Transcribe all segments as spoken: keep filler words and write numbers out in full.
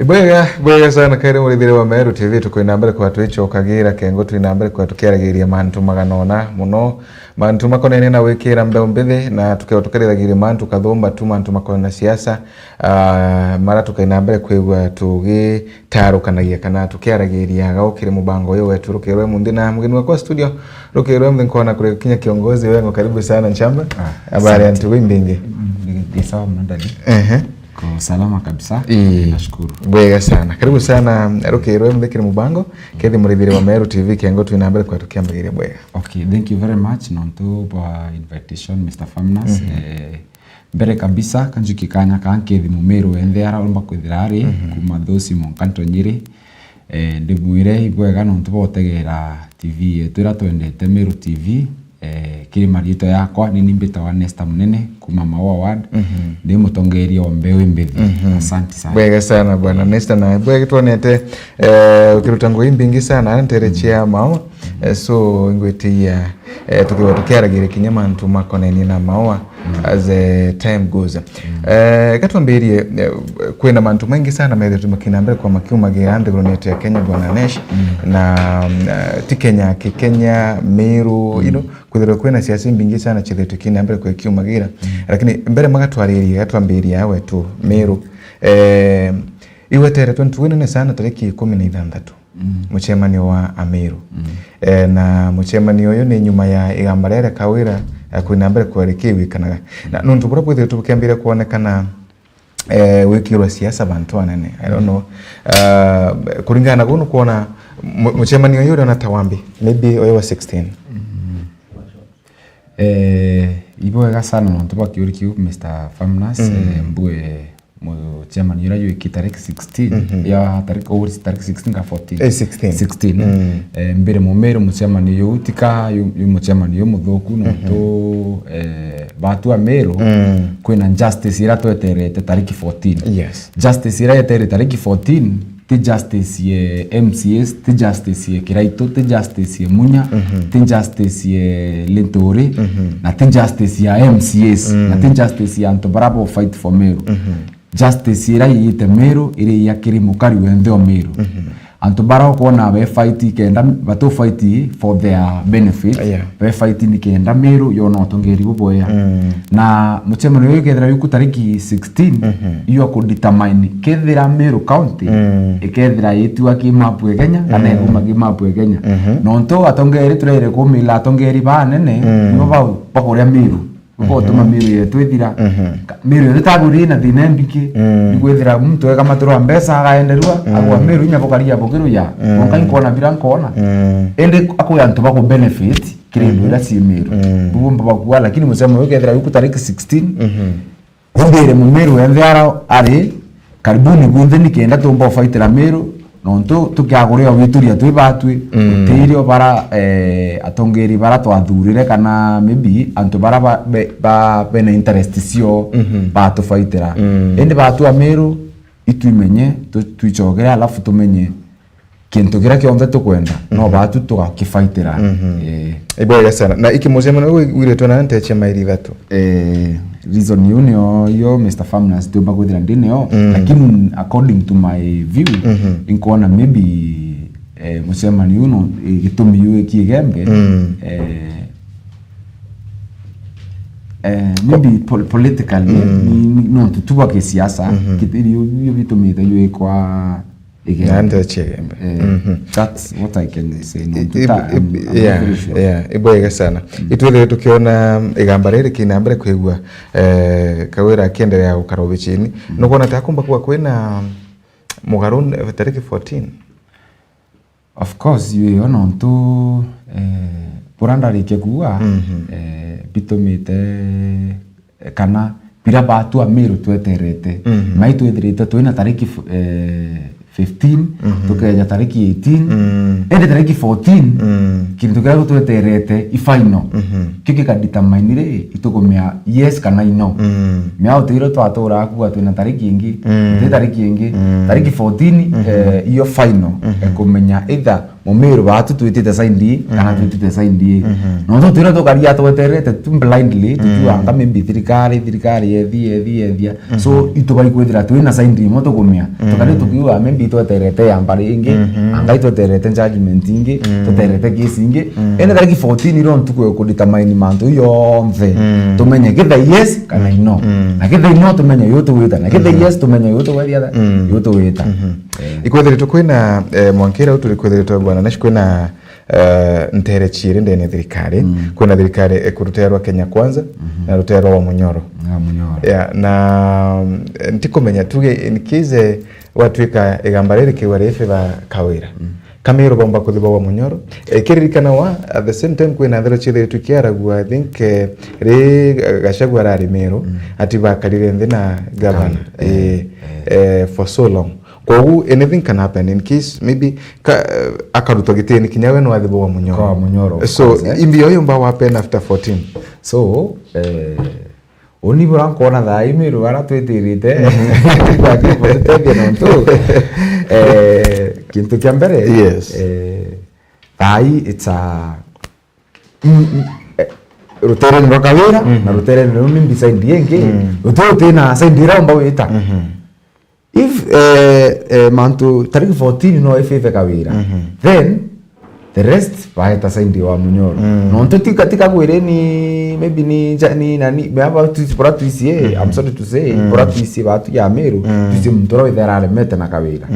Bwega, bwega sana, kairi murithiri wa Meru T V, tukwina mbere kwa twichokagira kengo, twina mbere kwa tukiaragiria mantu magana ona muno, mantu makonene na gwikira mbeu mbithi, na tukeo tukarithagiria mantu kathumba tu, mantu makonene na siasa, ah, mara tukaina mbere kwigua tugitarukanagia kana tukiaragiria gau kiri mubango uyu wetu rukirwe munthi na mugeni wakwa studio, rukirwe munthi nkona kuri kinya kiongozi wengo, karibu sana Nchamba. Ah, habari ya asante. Ntugu imbingi? Mm, ni, ni sawa mno, Dadi. Ehe. Ko salama kabisa. Ii. Nashukuru. Bwega sana. Karibu sana, rukirwe mthikiri mubango. Kethi murithiri wa Meru T V, kengo twina mbere kwa tukiambagiria bwega. Okay, thank you very much nontu bwa invitation, Mister Farmers. Mhm. Eh, mbere kabisa, kanjuki kanya ka nkethi mumiru wenthe ara urumba kwithira ari, mhm, kuma Thusi mwanka Ntonyiri. Eh, ndimwire ibwega nontu bwa gutegera T V yetu ira twendete, Meru T V. Eh, kiri mariitwa yakwa, ni ni mbitagwa Nesta Munene, kuma Maua Ward. Mhm. Ndi mutongeria wa mbeu imbithi. Mhm. Asante sana. Bwega sana, bwana Nesta, na bwega twonete, eh, ukiruta ngugi imbingi sana, ntere, mhm, cia Maua. Mhm. Eh, so, ngwitiia, eh, tukiwa tukiaragiria kinya mantu makonenie na Maua, mm, as, eh, time goes. Mm. Eh, eka twambirie, eh, kwina mantu maingi sana methirite makina mbere kwa makiumagira nthigurune yetu ya Kenya, bwana Nesh, mm, na, mm, eh, ti Kenya, ki Kenya, Meru, mm, you know, kwithirwa kwina siasa imbingi sana cithirite kina mbere kwa ikiumagira. Mm. Lakini mbere magatwariria, gatwambiria wetu Meru. Eh, igweteretwe ntugu nene sana tariki ikumi na ithanthatu. Mm. Mucemanio wa Ameru. Mm. Eh, na mucemanio uyu ni nyuma ya igamba riria Kawira, eh, kwina mbere kwa rikiwikanaga. Na nontu buria bwithiritwe bukiambiria kwonekana, eh, gwikirwa siasa bantu anene. I don't, mm, know. Ah, kuringana na guu nukwona mu-, mucemanio uyu uriona ta wambi? Maybe uyu wa sixteen. Mm. Eh, ibwega sana nontu bwa kiuri kiu, Mister Farmers. Mm. Eh, mbue mucemanio uria jwiki tariki sixteen, mhm, ya tariki, oh, tariki sixteen ka fourteen? Eh, sixteen. Sixteen. Mm. Eh, mbire mumiru mucemanio juu, tika ju, ju mucemanio jumuthuku, mhm, nontu, eh, batu Ameru, mm, kwina justice ira tweterete tariki fourteen. Yes. Justice ira yetere tariki fourteen, ti justice ye M C As, ti justice ye Kiraitu, ti justice ye Munya, mhm, ti justice ye Linturi, mhm, na ti justice ya M C As, mm, na ti justice ya antu bara bo fight for Meru. Mhm. Justice ira iite Meru iri ya kiri mukari wenthe o Meru. Mhm. Antu bara ukwona be fight kenda, batu fight for their benefit, yeah, be fight ni kenda Meru yona utongeri bubwea. Mm. Na mucemanio uyu ukethira yuku tariki sixteen, mhm, iyo ku determine kethira Meru County, mm, ikethira itua ki map ya Kenya, kana, mm, iguma ki map ya Kenya. Mhm. Nontu atongeri turere kumila atongeri banene, mm, nibo bau bakuria Meru. Uko, mhm, utuma Meru yetu ithira. Mhm. Ka-, Meru yetu taguri na thina mbiki. Mm. Ni kwithira muntu ega maturu a mbeca agaenderua, mm, agwa Meru inya bukari ya bukiru ya. Mm. Wonka inkona bira nkona. Mm. Indi akuya antu baku benefit kiri, mhm, ira ci Meru. Mm. Bubu mbabakua, lakini mucemanio uyu kethira yuku tariki sixteen. Mhm. Umbire mumiru wenthe ara ari, karibuni bunthe nikenda tumba ufaitira Meru, nontu tukiaguria wituria twi batwi, mm, utirio bara, eh, atongeri bara twathurire kana maybe antu bara ba, be, ba, bena interest cio, mhm, batufaitira. Mm. Indi batu a Meru, itwimenye, tu, twicogere, alafu tumenye kintu kiria kionthe tukwenda, no, mhm, batu tugakifaitira. Mhm. Eh. Ibwega sana. Na iki mucemanio uyu wiritwe na nteche mairi ithatu? Eh, reason iu nio, iyo Mister Farmers tiumba kwithira ndi nio, mm, lakini according to my view, mhm, inkwona maybe, eh, mucemanio uyu no, eh, gitumi yu ikigembe, mm, eh, eh, maybe pol-, politically, mm, ni, ni, nontu tu bwa gisiasa, mhm, kiti-, rio, rio bitumite yuikwa Igembe. Na ndio Chigembe. Eh, mhm. That's what I can say. No, I-, tuta-, ib-, I'm, ib-, I'm yeah, very sure. Yeah, ibwega sana. Mm. Itwithire tukiona igamba riri kina mbere kwigua, eh, Kawira akiendelea gukara ubichini. Mm. Nukwona ta kumba kuwa kwina mugaru n-, tariki fourteen? Of course, yu iyo nontu, eh, bura ndarikia kuuga, mhm, eh, bitumite kana bira batu a Meru tweterete. Mhm. Mai twithirite twina tariki f-, eh, fifteen, mhm, tukeja tariki eighteen, mm, indi tariki fourteen, mm, kintu kiria tweterete i final. Mhm. Kio gika determine ri, itukumea yes kana i no. Mm. Miao tiiro twatura kuga twina tariki ingi, mm, ti tariki ingi, mm, tariki fourteen, mhm, eh, iyo final, mhm, ekumenya either Mumiru baatu twitite side ii, kana twitite side ii. Nontu twira tukaria tweterete tu blindly, tukiuga anga maybe thirikari, thirikari yethi, yethi, yethia. So, itubai kwithira twina side imwe tukumia. Tukari tukiuga maybe tweterete ya mbari ingi, anga itweterete judgment ingi, tweterete case ingi. Ene tariki fourteen iro ntuku ya kudetermine mantu yonthe. Tumenye kethira yes kana i no. Na kethira i no tumenye yu tuwita. Na kethira yes tumenye yu tuwethia, yu tuwita. Eh. Ikwethiritwe kwina, eh, mwanka iria turi kwethiritwe bwana Nash kwina, eh, ntere ciiri ndene ya thirikari. Kwina thirikari, eh, ku rutere rwa Kenya Kwanza na rutere rwa Wamunyoro. Wamunyoro. Yeah, na, mm, ntikumenya tuge in case, eh, watwika igamba riri kiwa ri favor Kawira. Kamiru baumba kuthiba Wamunyoro. Eh, kiririkanawa, at the same time kwina nthero ciethiritwe kiaragua, I think, eh, ri Gachagua arari Meru, ati bakarire nthi na gavana. Kawira. Eh, eh, for so long. Kwogu, anything can happen in case, maybe, ka, eh, akarutwa gitini kinya we no athibe Wamunyoro. Kwa Wamunyoro, of course, eh. So, imbi yo yumba happen after fourteen. So, eh, uni bura nkona thaa ii Meru bara twitirite, tutethia nontu, eh, kintu kia mbere, yes, eh, thaa ii it's a, mm, mm, eh, ruterene rwa Kawira, na ruterene ruu ni mbi side ingi, uti uti na side ira umba wita. If, eh, eh, mantu tariki fourteen no ifave Kawira, then the rest baeta side wa Munyoro. Nontu tika, tika kwire ni, maybe ni ja-, ni nani, baba tu, bora tuicie, I'm sorry to say, bora tuicie batu ya Meru, tuicie muntu ura withera aremete na Kawira.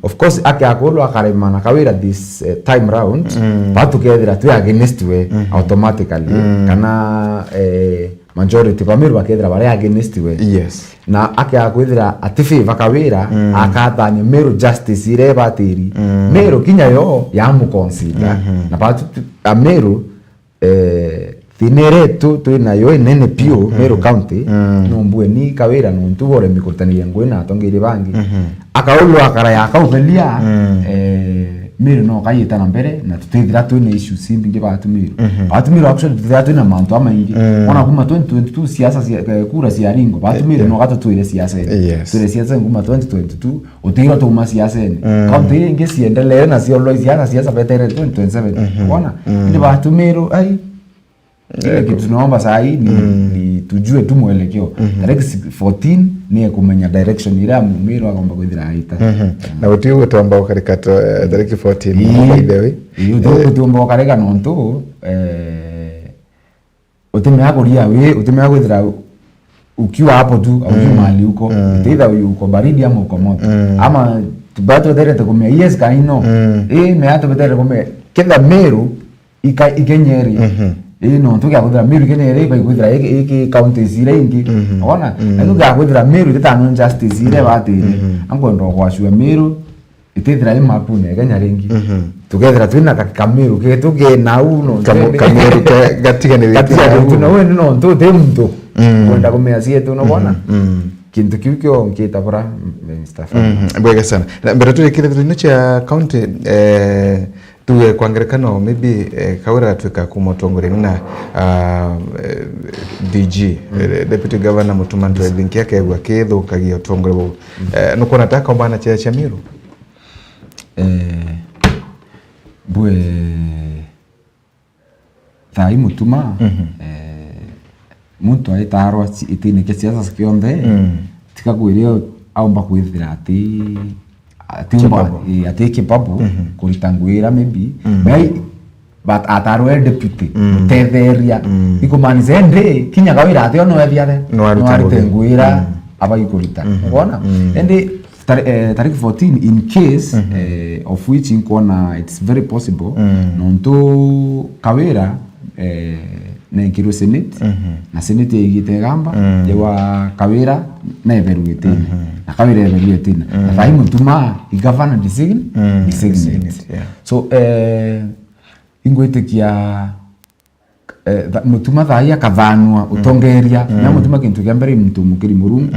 Of course, ake akulwa akarema na Kawira this, eh, time round, batu kethira twi against we automatically, kana, eh, majority ba Meru bakethira bari against we. Yes. Na akea kwithira ati favor Kawira, akathania Meru justice ira ibatiri. Meru kinya yo ya muconsider. Na batu tu, a Meru, eh, thina iria tu twinayo inene piu, Meru County, no mbue ni Kawira nontu uremi kurutaniria ngui na atongeria bangi. Akaulwa akara ya kaubelia, eh, Meru no kayita na mbere, na tutithira twina issues imbingi batu Meru. Batu Meru actually tutithira twina mantu amaingi. Ona kuma twenty twenty-two siasa cia, eh, kura cia ringo, batu Meru no gatutwire siasa ene. Yes. Twire siasa kuma twenty twenty-two, utira tuma siasa ene. Kaunti iria ingi ciendelee na ciolwa siasa, siasa betere twenty twenty-seven. Bona? Indi batu Meru, ai, Ile kitu tunaomba saa hii ni, ni tujue tu mwelekeo. Tarehe si-, fourteen ni ya kumenya direction ira Mumiru agomba kwithira aita. Na uti uguo twamba gukarika to, eh, tarehe fourteen, by the way. Ii, uti uguo twamba gukarika nontu, eh, utimea kuria wi, utimea kwithira ukiwa hapo tu, haujui mahali uko. It's either uko baridi ama uko moto. Ama tubaya tweterete kumea yes kana no. Ii, mea tubeterete kumea. Ketha Meru, ika-, ikenyeri. Ii, nontu gia kwithira Meru ikenyeri, ibaigwithira iki, iki counties iria ingi. Wona? Na iu gia kwithira Meru ititano justice iria batiri. Ankwenda gwacua Meru, itithira i mapune ya Kenya ringi. Tukethira twina ka-, Kameru ketu ke nau, no, Kamu-, Kameru ke-, gatiganirite gatiganirite nau. Na we ni nontu uti muntu kwenda kumea cietu, no bona? Kintu kiu kio nkita bura, Mister Fanya. Bwega sana. Na mbere turikire thirino cia county, eh, Tuge kwa ngerekano, maybe, eh, Kawira agatwika kuma utongoreri na, ah, eh, D G, eh, Deputy Governor Mutuma Ntwethinki akegua kithukagia utongoreri buu. Eh, nukwona ta akomba na ciea cia Meru? Eh, mbue, thaa ii Mutuma, eh, muntu aitarwa ci-, itine kia siasa kionthe, tiga kwiria aumba kwithira ati, ati umba, capable. Eh, ati capable kurita ngwira maybe. But atarwe deputy, gutetheria. Ikumaanisha ende, kinya Kawira ati ono ethia the. No arite ngwira. No arite ngwira, abai kurita. Wona? Ende, Tari-, eh, tariki fourteen, in case, eh, of which nkwona it's very possible, nontu Kawira, eh, nenkirwe Senate, na Senate yaigite igamba, yauga Kawira neberwe itina. Na Kawira eberwe itina. Na thaai Mutuma i governor design-, designate. Designate, yeah. So, eh, ingwitikia eh, tha-, Mutuma thaai akathanua utongeria. Na Mutuma kintu kia mbere i muntu mukiri Murungu,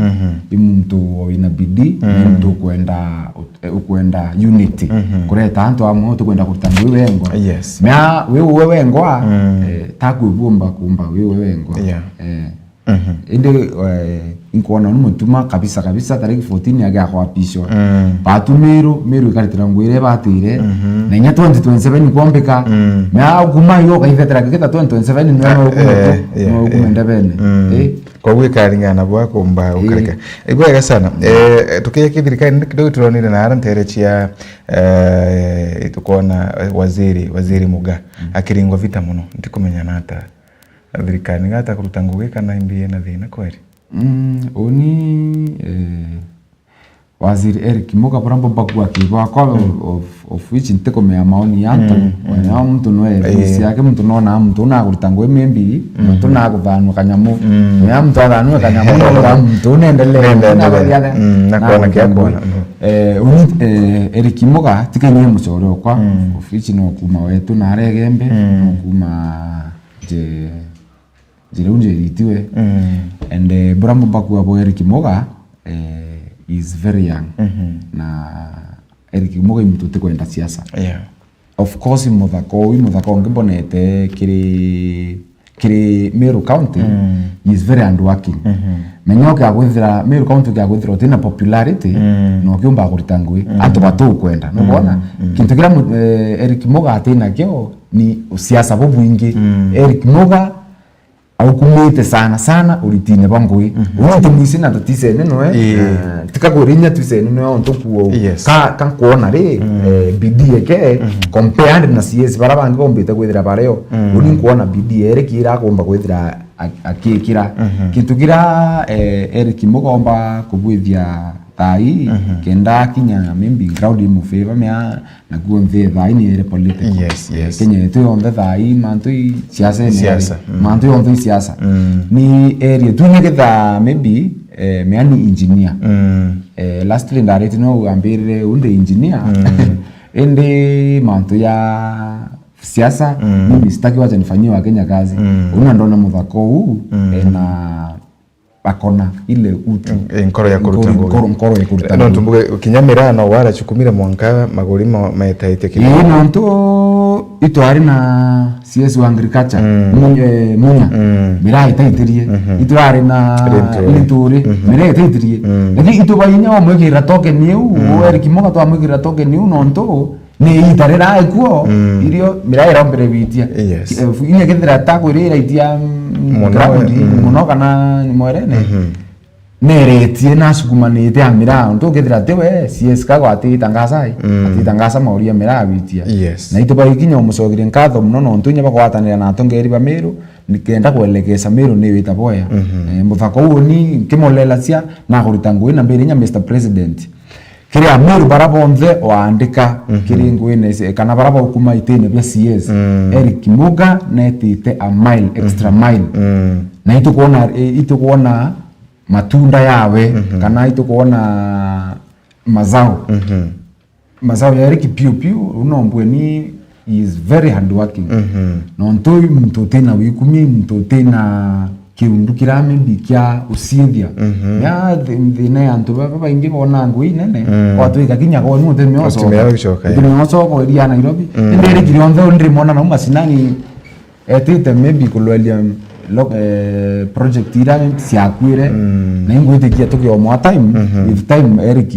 i muntu wina bidii, na i muntu ukwenda ut-, eh, ukwenda unity. Kureta antu amwe, utikwenda kuruta ngui wengwa. Yes. Mea wi uwe wengwa, eh, taku ibumba kumba wi uwe wengwa. Yeah. Eh. Mhm. Indi, eh, inkwona ni mutuma kabisa kabisa, tariki fourteen agia kwapishwa. Mm. Batu Meru, Meru ikaritira ngugi iria ibatire. Mhm. Na inya twenty twenty-seven ikombika. Mm. Na kuma yo ukaithetera kigita twenty twenty-seven no, ah, no ukume, eh, yeah, no ukume, yeah, ndebene. Mm. Eh? Koguo ikaringana bwa kumba, eh, gukarika. Ibwega sana. Eh, tukiya kithirikari ni kidogo turonire na ara ntere cia, eh, tukona, eh, waziri, waziri Muga. Mm. Akiringwa vita muno. Ntikumenya nata. Thirikari niga atakuruta ngugi kana imbi ina thina kweri? Mm, uni, eh, Waziri Eric Muga, bura mbumba kuga kibakwa, mm, of, of which ntikumenya maoni yantu. Mm, mm. Wena muntu no, eh, business yake, muntu no na muntu na kuruta ngugi maybe, mm, muntu na kuthanua kanyamu. Mm. Wena muntu athanua kanyamu, no na muntu nendelee. Nendelee. Na baadhi ya, mm, na kuona kia kuona. Mm. Eh, uni, eh, Eric Muga, tikenye mucore okwa, mm, of which no kuma wetu na aregembe, mm, no kuma je njira iu njiritiwe. Mm. And, eh, bura mbumba kuga bo Eric Muga, eh, is very young. Mhm. Na Eric Muga i muntu utikwenda siasa. Yeah. Of course, muthaka uyu, muthaka ungi mbonete kiri, kiri Meru County, mm, he is very hardworking. Mhm. Menya ukia kwithira, Meru County ukia kwithira utina popularity, mm, na ukiumba kurita ngugi, mm, antu batukwenda. Nukwona? Mm. Kintu kiria mu-, eh, Eric Muga atinakio ni siasa bubwingi. Mm. Eric Muga aukumite sana sana uritine bwa ngugi. Mhm. Uyu nti mwisi na tutisene noe. Ii. Eh, tika kwira inya twisene noe ontu kuo. Yes. Ka, ka nkwona ri, mm, eh, bidii eke, mhm, compared na C S bara bangi bombite kwithira bario. Mm. Uni nkwona bidii ere kira akomba kwithira a-, akikira. Mhm. Kintu kira, eh, Eric Muga omba kubwithia thai, mhm, kenda kinya maybe crowd imu favor mea, nakuo nthi thaai ni iri political. Yes, eh, yes. Kenya yetu yonthe thaai, mantu i siasa ene. Siasa, ari. Mm. Mantu yonthe i siasa. Mm. Ni area tu ni ketha maybe, eh, mea ni engineer. Mm. Eh, lastly ndarite no ugambirire undi engineer. Mm. Indi mantu ya siasa, mm, mimi sitaki wacha nifanyie wa Kenya kazi. Mm. Una ndona muthako huu, mm, ena akona ile utu. Mm, eh, nkoro ya kuruta ngugi. Nkoro, nkoro ya kuruta ngugi. No tumbuge kinya miraa no warachukumire mwanka maguri ma-, maetaite kinya. Ii, nontu itwari na C S wa agriculture, mm, Mu-, eh, Munya. Mm. Miraa itaitirie. Mhm. Itwari na Linturi. Linturi. Mhm. Miraa itaitirie. Mm. Lakini itubainya omwikira token iu, mm, Eric Muga twamwikira token iu nontu ni ita riraikuo, mm, irio miraa irombere bitia. Yes. Ki-, eh, inya kethira takwirira itia, mm, muno, ground, mm, muno kana ni mwerene. Mhm. Neretie na asukumanite a miraa, ontu kethira tiwe, C S kago atitangaza ai, mm, atitangaza mauria miraa bitia. Yes. Na itubaikinya umucokire nkatho muno nontu inya bagwatanira na atongeri ba Meru, nikenda kwelekesa Meru ni wita boya. Mhm. Eh, muthako uu ni nkimulelacia na kuruta ngugi na mbere inya Mister President. Kiri Ameru bara bonthe waandika, mhm, kiri nguine ici, kana bara baukuma itine bia C S, mm, Eric Muga netite a mile, extra, mhm, mile. Mm. Na itukwona, i-, itukwona matunda yawe, mhm, kana itukwona mazao. Mhm. Mazao ya Eric piu piu, unombwe ni He is very hardworking. Mhm. Nontu uyu muntu utina wikumia, muntu utina kiundu kiria maybe kia uciithia. Mhm. Ya thi-, thina ya antu baba baingi bona ngugi inene, mm, watwika kinya kwa ni utimea ucoka. Utimea ucoka, yeah. Utimea ucoka iria Nairobi. Mm. Indi Eric rionthe ndirimwona nau macinani etite maybe kulwelia lo-, eh, project iria ciakuire. Mm. Na ingwitikia tukiomwa time, mhm, with time Eric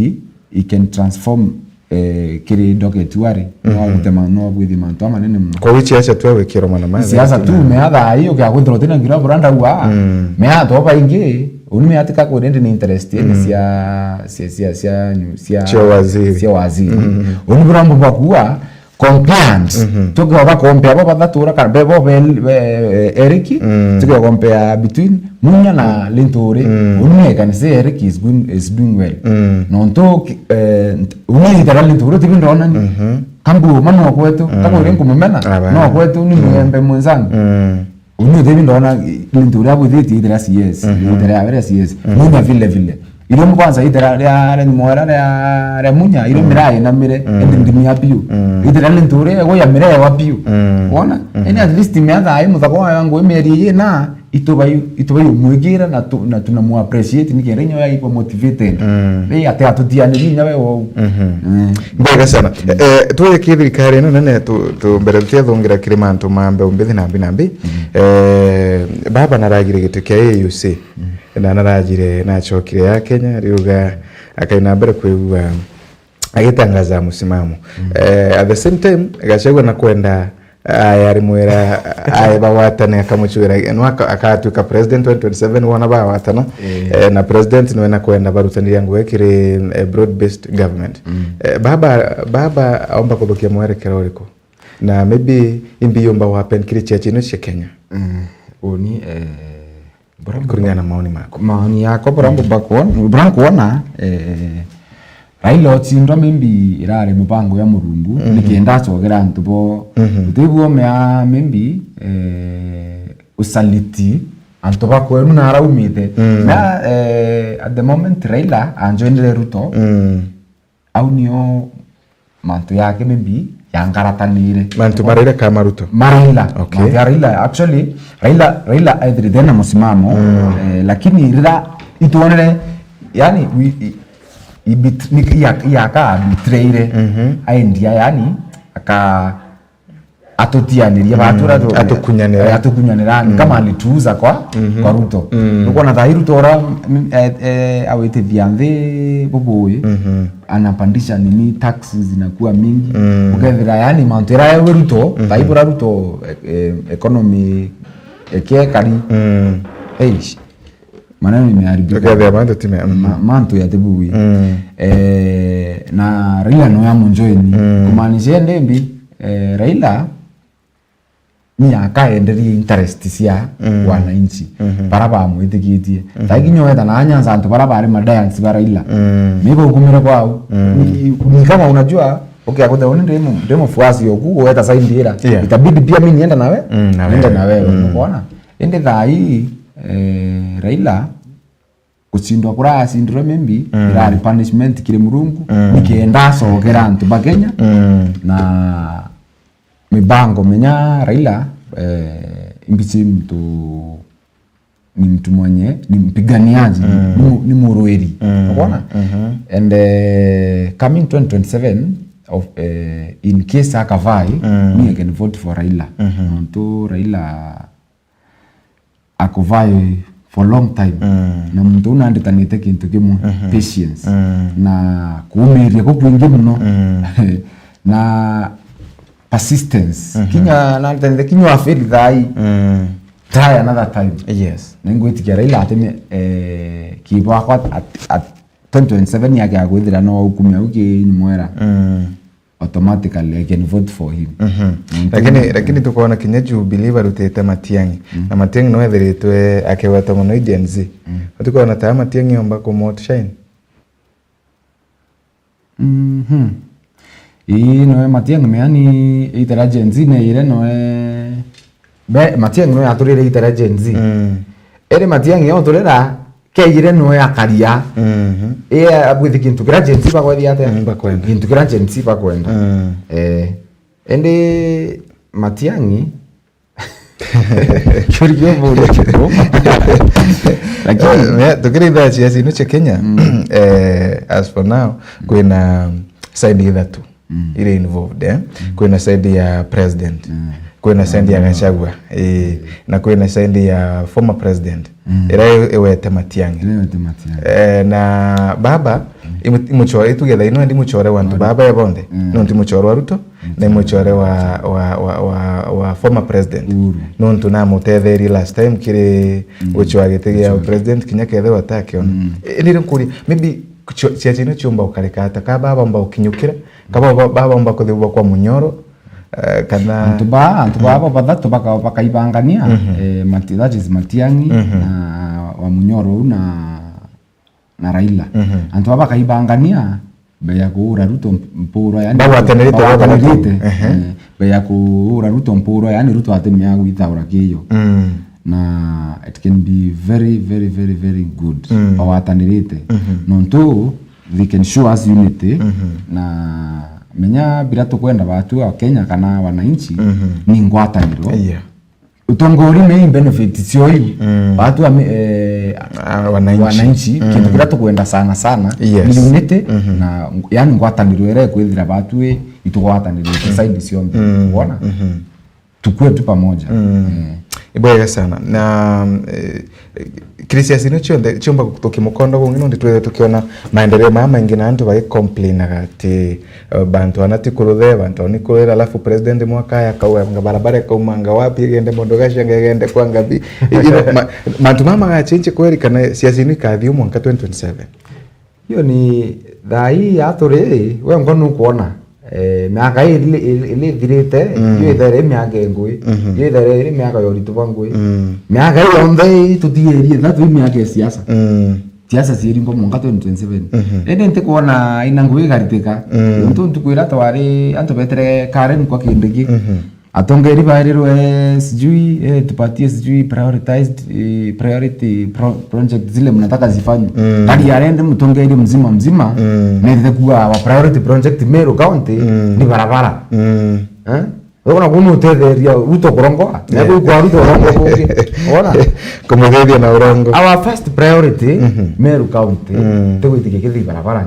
he can transform, eh, kiri docket wari, no, mhm, agutema, no agwithia mantu amanene muno. Kwa wichi acha tu awikirwo mana ma siasa tu, mea thaa hii ukia kwithirwa utina ngira bura ndauga, mm, mea to baingi, uni mea tika kwenda ni interest ene, mm, cia, cia, cia, cia, cia, cia waziri. Cia waziri. Mm. Uni bura mbu bakua, compliance. Mhm. Tukiuga compare bo bathatu ura kana be bo be, be, Eric, mm, tukiuga compare between Munya na Linturi. Mm. Uni I can say Eric is going, is doing well. Mm. Nontu ki-, eh, nt-, uni itara Linturi tibi ndona ni. Mhm. Kambu uma no kwetu, mm, kama uri nkumumena, no kwetu ni, mm, muyembe mwenzangu. Mm. Uni utibi ndona Linturi abwithitie itara C S, mhm, itara ya C S. Mhm. Munya vile vile. Irio kwanza itera ria, ria Nyumwera ria, ria Munya, irio, mm, miraa inamire, mm, indi ndimia biu. Mm. Itera Linturi, ego ya miraa ewa biu. Mm. Wona? Mm. Indi at least mea thaa ii muthako wayo ngugi mieri ii na, itubai itubai umwigira na tu, na tunamu appreciate ni kenda inyo yaiba motivated. Mm. Ri ate atutianiri inya we wou. Mhm. Mm. Mbega sana. Eh, tweke thirikari ino nene tu, tu mbere tutiathungira kiri mantu ma mbeu mbithi na mbi na mbi. Mm. Eh, baba naragire giti kia A U C. Mm. Na narajire nachokire ya Kenya, riuga akaina mbere kwigua agitangaza musimamo. Mm. Eh, at the same time, Gachagua na kwenda aya arimwira aye bawatane akamuchwira, no aka-, akatuika president twenty twenty-seven wona bawatana. Eh. Eh, na president niwe na kwenda barutaniria ngugi kiri, eh, broad based government. Mm. Eh, baba, baba aomba kuthukia mwerekero uriku? Na maybe imbi yumba wapen kiri chiachi ino cia Kenya? Mm. Uni, eh, Bura mbu-, kuringana na maoni maku. Maoni yakwa, bura mbumba kwona, bura nkwona, eh, Raila ochindwa maybe irari mubango ya Murungu, mhm, nikenda acogera antu bo. Mhm. Utibua mea maybe, eh, usaliti antu ba kwenu na araumite. Mm. Na, eh, at the moment Raila anjoinire Ruto, mm, au nio mantu yake maybe yangaratanire. Mantu ma Raila ka ma Ruto? Ma Raila. Okay. Mantu ya Raila, actually, Raila, Raila ethirite na musimamo, mm, eh, lakini rira itwonere, yani, wi-, i-, i-, bit-, ni-, iya-, iyaka abitreire, mhm, aendia, yani, aka-, atutianiria, mm, batura tu-, atukunyanira. Eh, atukunyanira, ni, mm, kama alituuza kwa, mhm, kwa Ruto. Mm. Nukwona thaa hii Ruto ura, mm, eh, eh, awitithia nthi bubui, mhm, anapandisha nini, taxes zinakuwa mingi. Mm. Ukethira, yani, mantu ira yawe Ruto, mhm, thaa hii bura Ruto, eh, eh, economy, eh, kiekari. Mm. Eish. Maneno imeharibika. Ukethira mantu ti me-, mm. Ma-, mantu yatibui. Mm. Eh, na Raila no ya munjoini. Mm. Kumaanisha ende mbi, eh, Raila ni akaenderie interest cia, mm, wananchi, mhm, bara bamwitikitie. Mhm. Thaa ingi nyo weta na Nyanza antu bara bari ma Dians ba Raila. Mm. Ni baukumire kwao. Mm. Ni, ni kama unajua, okay, akuthe uni ndi mu-, ndi mufuasi oku, weta side ira. Yeah. Itabidi pia mimi niende nawe. Mm, na niende wewe. Na wewe, mm, umeona? Ende thaa hii, eh, Raila gucindwa kuracindirwe maybe, mm, irari punishment kiri Murungu, mm, nikenda acokera antu ba Kenya, mm, na mibango menya Raila, eh, imbici muntu ni mtu mwenye, ni mpiganiaji, ni, mm, ni mu-, ni murwiri. Mm. Unaona? Mhm. And, eh, coming twenty twenty-seven, of, eh, in case akavai, mm, me I can vote for Raila. Mhm. Nontu Raila akuvai for long time. Mm. Na muntu uu nanditanite kintu kimwe, mhm, patience. Mm. Na kuumiria kukwingi muno. Mm. Na persistence. Mhm. Kinya nanditanite kinya wa fail thaa ii. Mm. Try another time. Yes. Na ingwitikia Raila atime, eh, kibo akwa at, at twenty twenty-seven yake akwithira no aukumia au ki mwera. Mm. Automatically I can vote for him. Mhm. Mm, lakini, mm, lakini tukoona kinya Jubilee barutite Matiang'i. Mm. Na Matiang'i no ethiritwe akigweta muno i Gen Z. Mm. Tukoona ta Matiang'i omba ku outshine. Mhm. Ii, noe Matiang'i meani itera Gen Z ne ire noe be, Matiang'i noe aturire itera Gen Z. Mm. Ere Matiang'i oturira keire noe akaria. Mhm. Ee, abwithi kintu kira Gen Z bakwethia atia? Mm, bakwenda. Kintu kira Gen Z bakwenda. Mm. Eh. Ende Matiang'i, kiuria kiu buria kiu. Lakini, eh, me-, tukiri ithaa cia cinu cia Kenya, mm, eh, as for now, kwina side ithatu, mm, iri involved, eh? Mm. Kwina side ya president, mm, kwina side ya, mm, Gachagua, eh, mm, na kwina side ya former president, mm, ira i-, iwete Matiang'i. Ira iwete Matiang'i. Eh, na baba, mm, imu-, imuchore, ituge thaa ino ndi muchore wa antu, ori, baba e bonthe, mm, nontu muchore wa Ruto, na muchore wa, wa, wa, wa, wa former president. Uhuru. Nontu namutetherie last time kiri, mm, guchwa giti gia, guchwa, president kinya kethirwa atakiona. Mm. Indi nkuria, maybe cio-, ciachi ino ciumba gukarika ata, ka baba baumba gukinyukira, ka baba, baba baumba kuthiuba kwa Munyoro, eh, kana antu ba, antu baba bathatu baka-, bakaibangania, mhm, eh, Mati-, that is Matiang'i, mhm, na wa Munyoro uu na na Raila. Mhm. Antu aba bakaibangania, mbere ya kuura Ruto mpurwa, yani, bagwatanirite, bagwatanirite, ehe, eh, mbere ya kuura Ruto mpurwa, yani, Ruto atimea gwithaura kiyo. Mm. Na it can be very, very, very, very good. Mm. Bagwatanirite. Mhm. Nontu they can show us unity, mhm, na menya bila tukwenda batu a Kenya kana wananchi, mhm, ni ngwataniro. Yeah. Utongori main benefit cio iu. Mm. Watu wa mi-, eh, Ah, wananchi. Wananchi, Mm. kintu kiria tukwenda sana sana, Yes. ni unity Mhm. na, yani, ngwataniro iria ikwithira batu i-, itugwatanirite Mm. side cionthe. Mm. Wona? Mhm. Tukue tu pamoja. Mm. Eh. Ibwega sana. Na, eh, Christian, ino cionthe, ciumba tukimukondo gungi, nondi twethe tukiona maendeleo maya maingi na antu bagi complainaga ati, eh, bantu ana ti kuruthe, bantu ana ni kuruthe, alafu president mwaka aya akauga barabara ikaumanga wapi, igende Mondo Gachenga, igende kwa Ngathi. You know, ma-, mantu maya magachinji kweri kana siasa ino ikathi mwanka twenty twenty-seven? Hiyo ni thaa hii ya turi, we ngo nukwona, eh, miaka ii ili, ili, ili ithirite, Mm. iyo ithere ii miaka ingui, Mhm. iyo ithere iri miaka ya uritu bwa ngui. Mm. Miaka ii yonthe ii tutigirie, that ii miaka ya siasa. Mm. Siasa ciiri ngo mwanka twenty twenty-seven. Mhm. Indi ntikwona ina ngui igaritika. Mm. Nontu ntuku iria twari, antu betere Karen kwa Kindiki. Mhm. Atongeri bairirwe sijui, eh, tupatie sijui prioritized, eh, priority pro-, project zile mnataka zifanywe. Mm. Kari arende mutongeri mzima mzima, Mm. nende kuwa our priority project Meru County Mm. ni barabara. Mm. Eh? Wona kuno utetheria Ruto kurongoa? Yeah. Nako kwa Ruto urongo kungi. Wona? Kumuthethia na urongo. Our first priority, Mhm. Meru County, Mm. tigwitikia kithi barabara.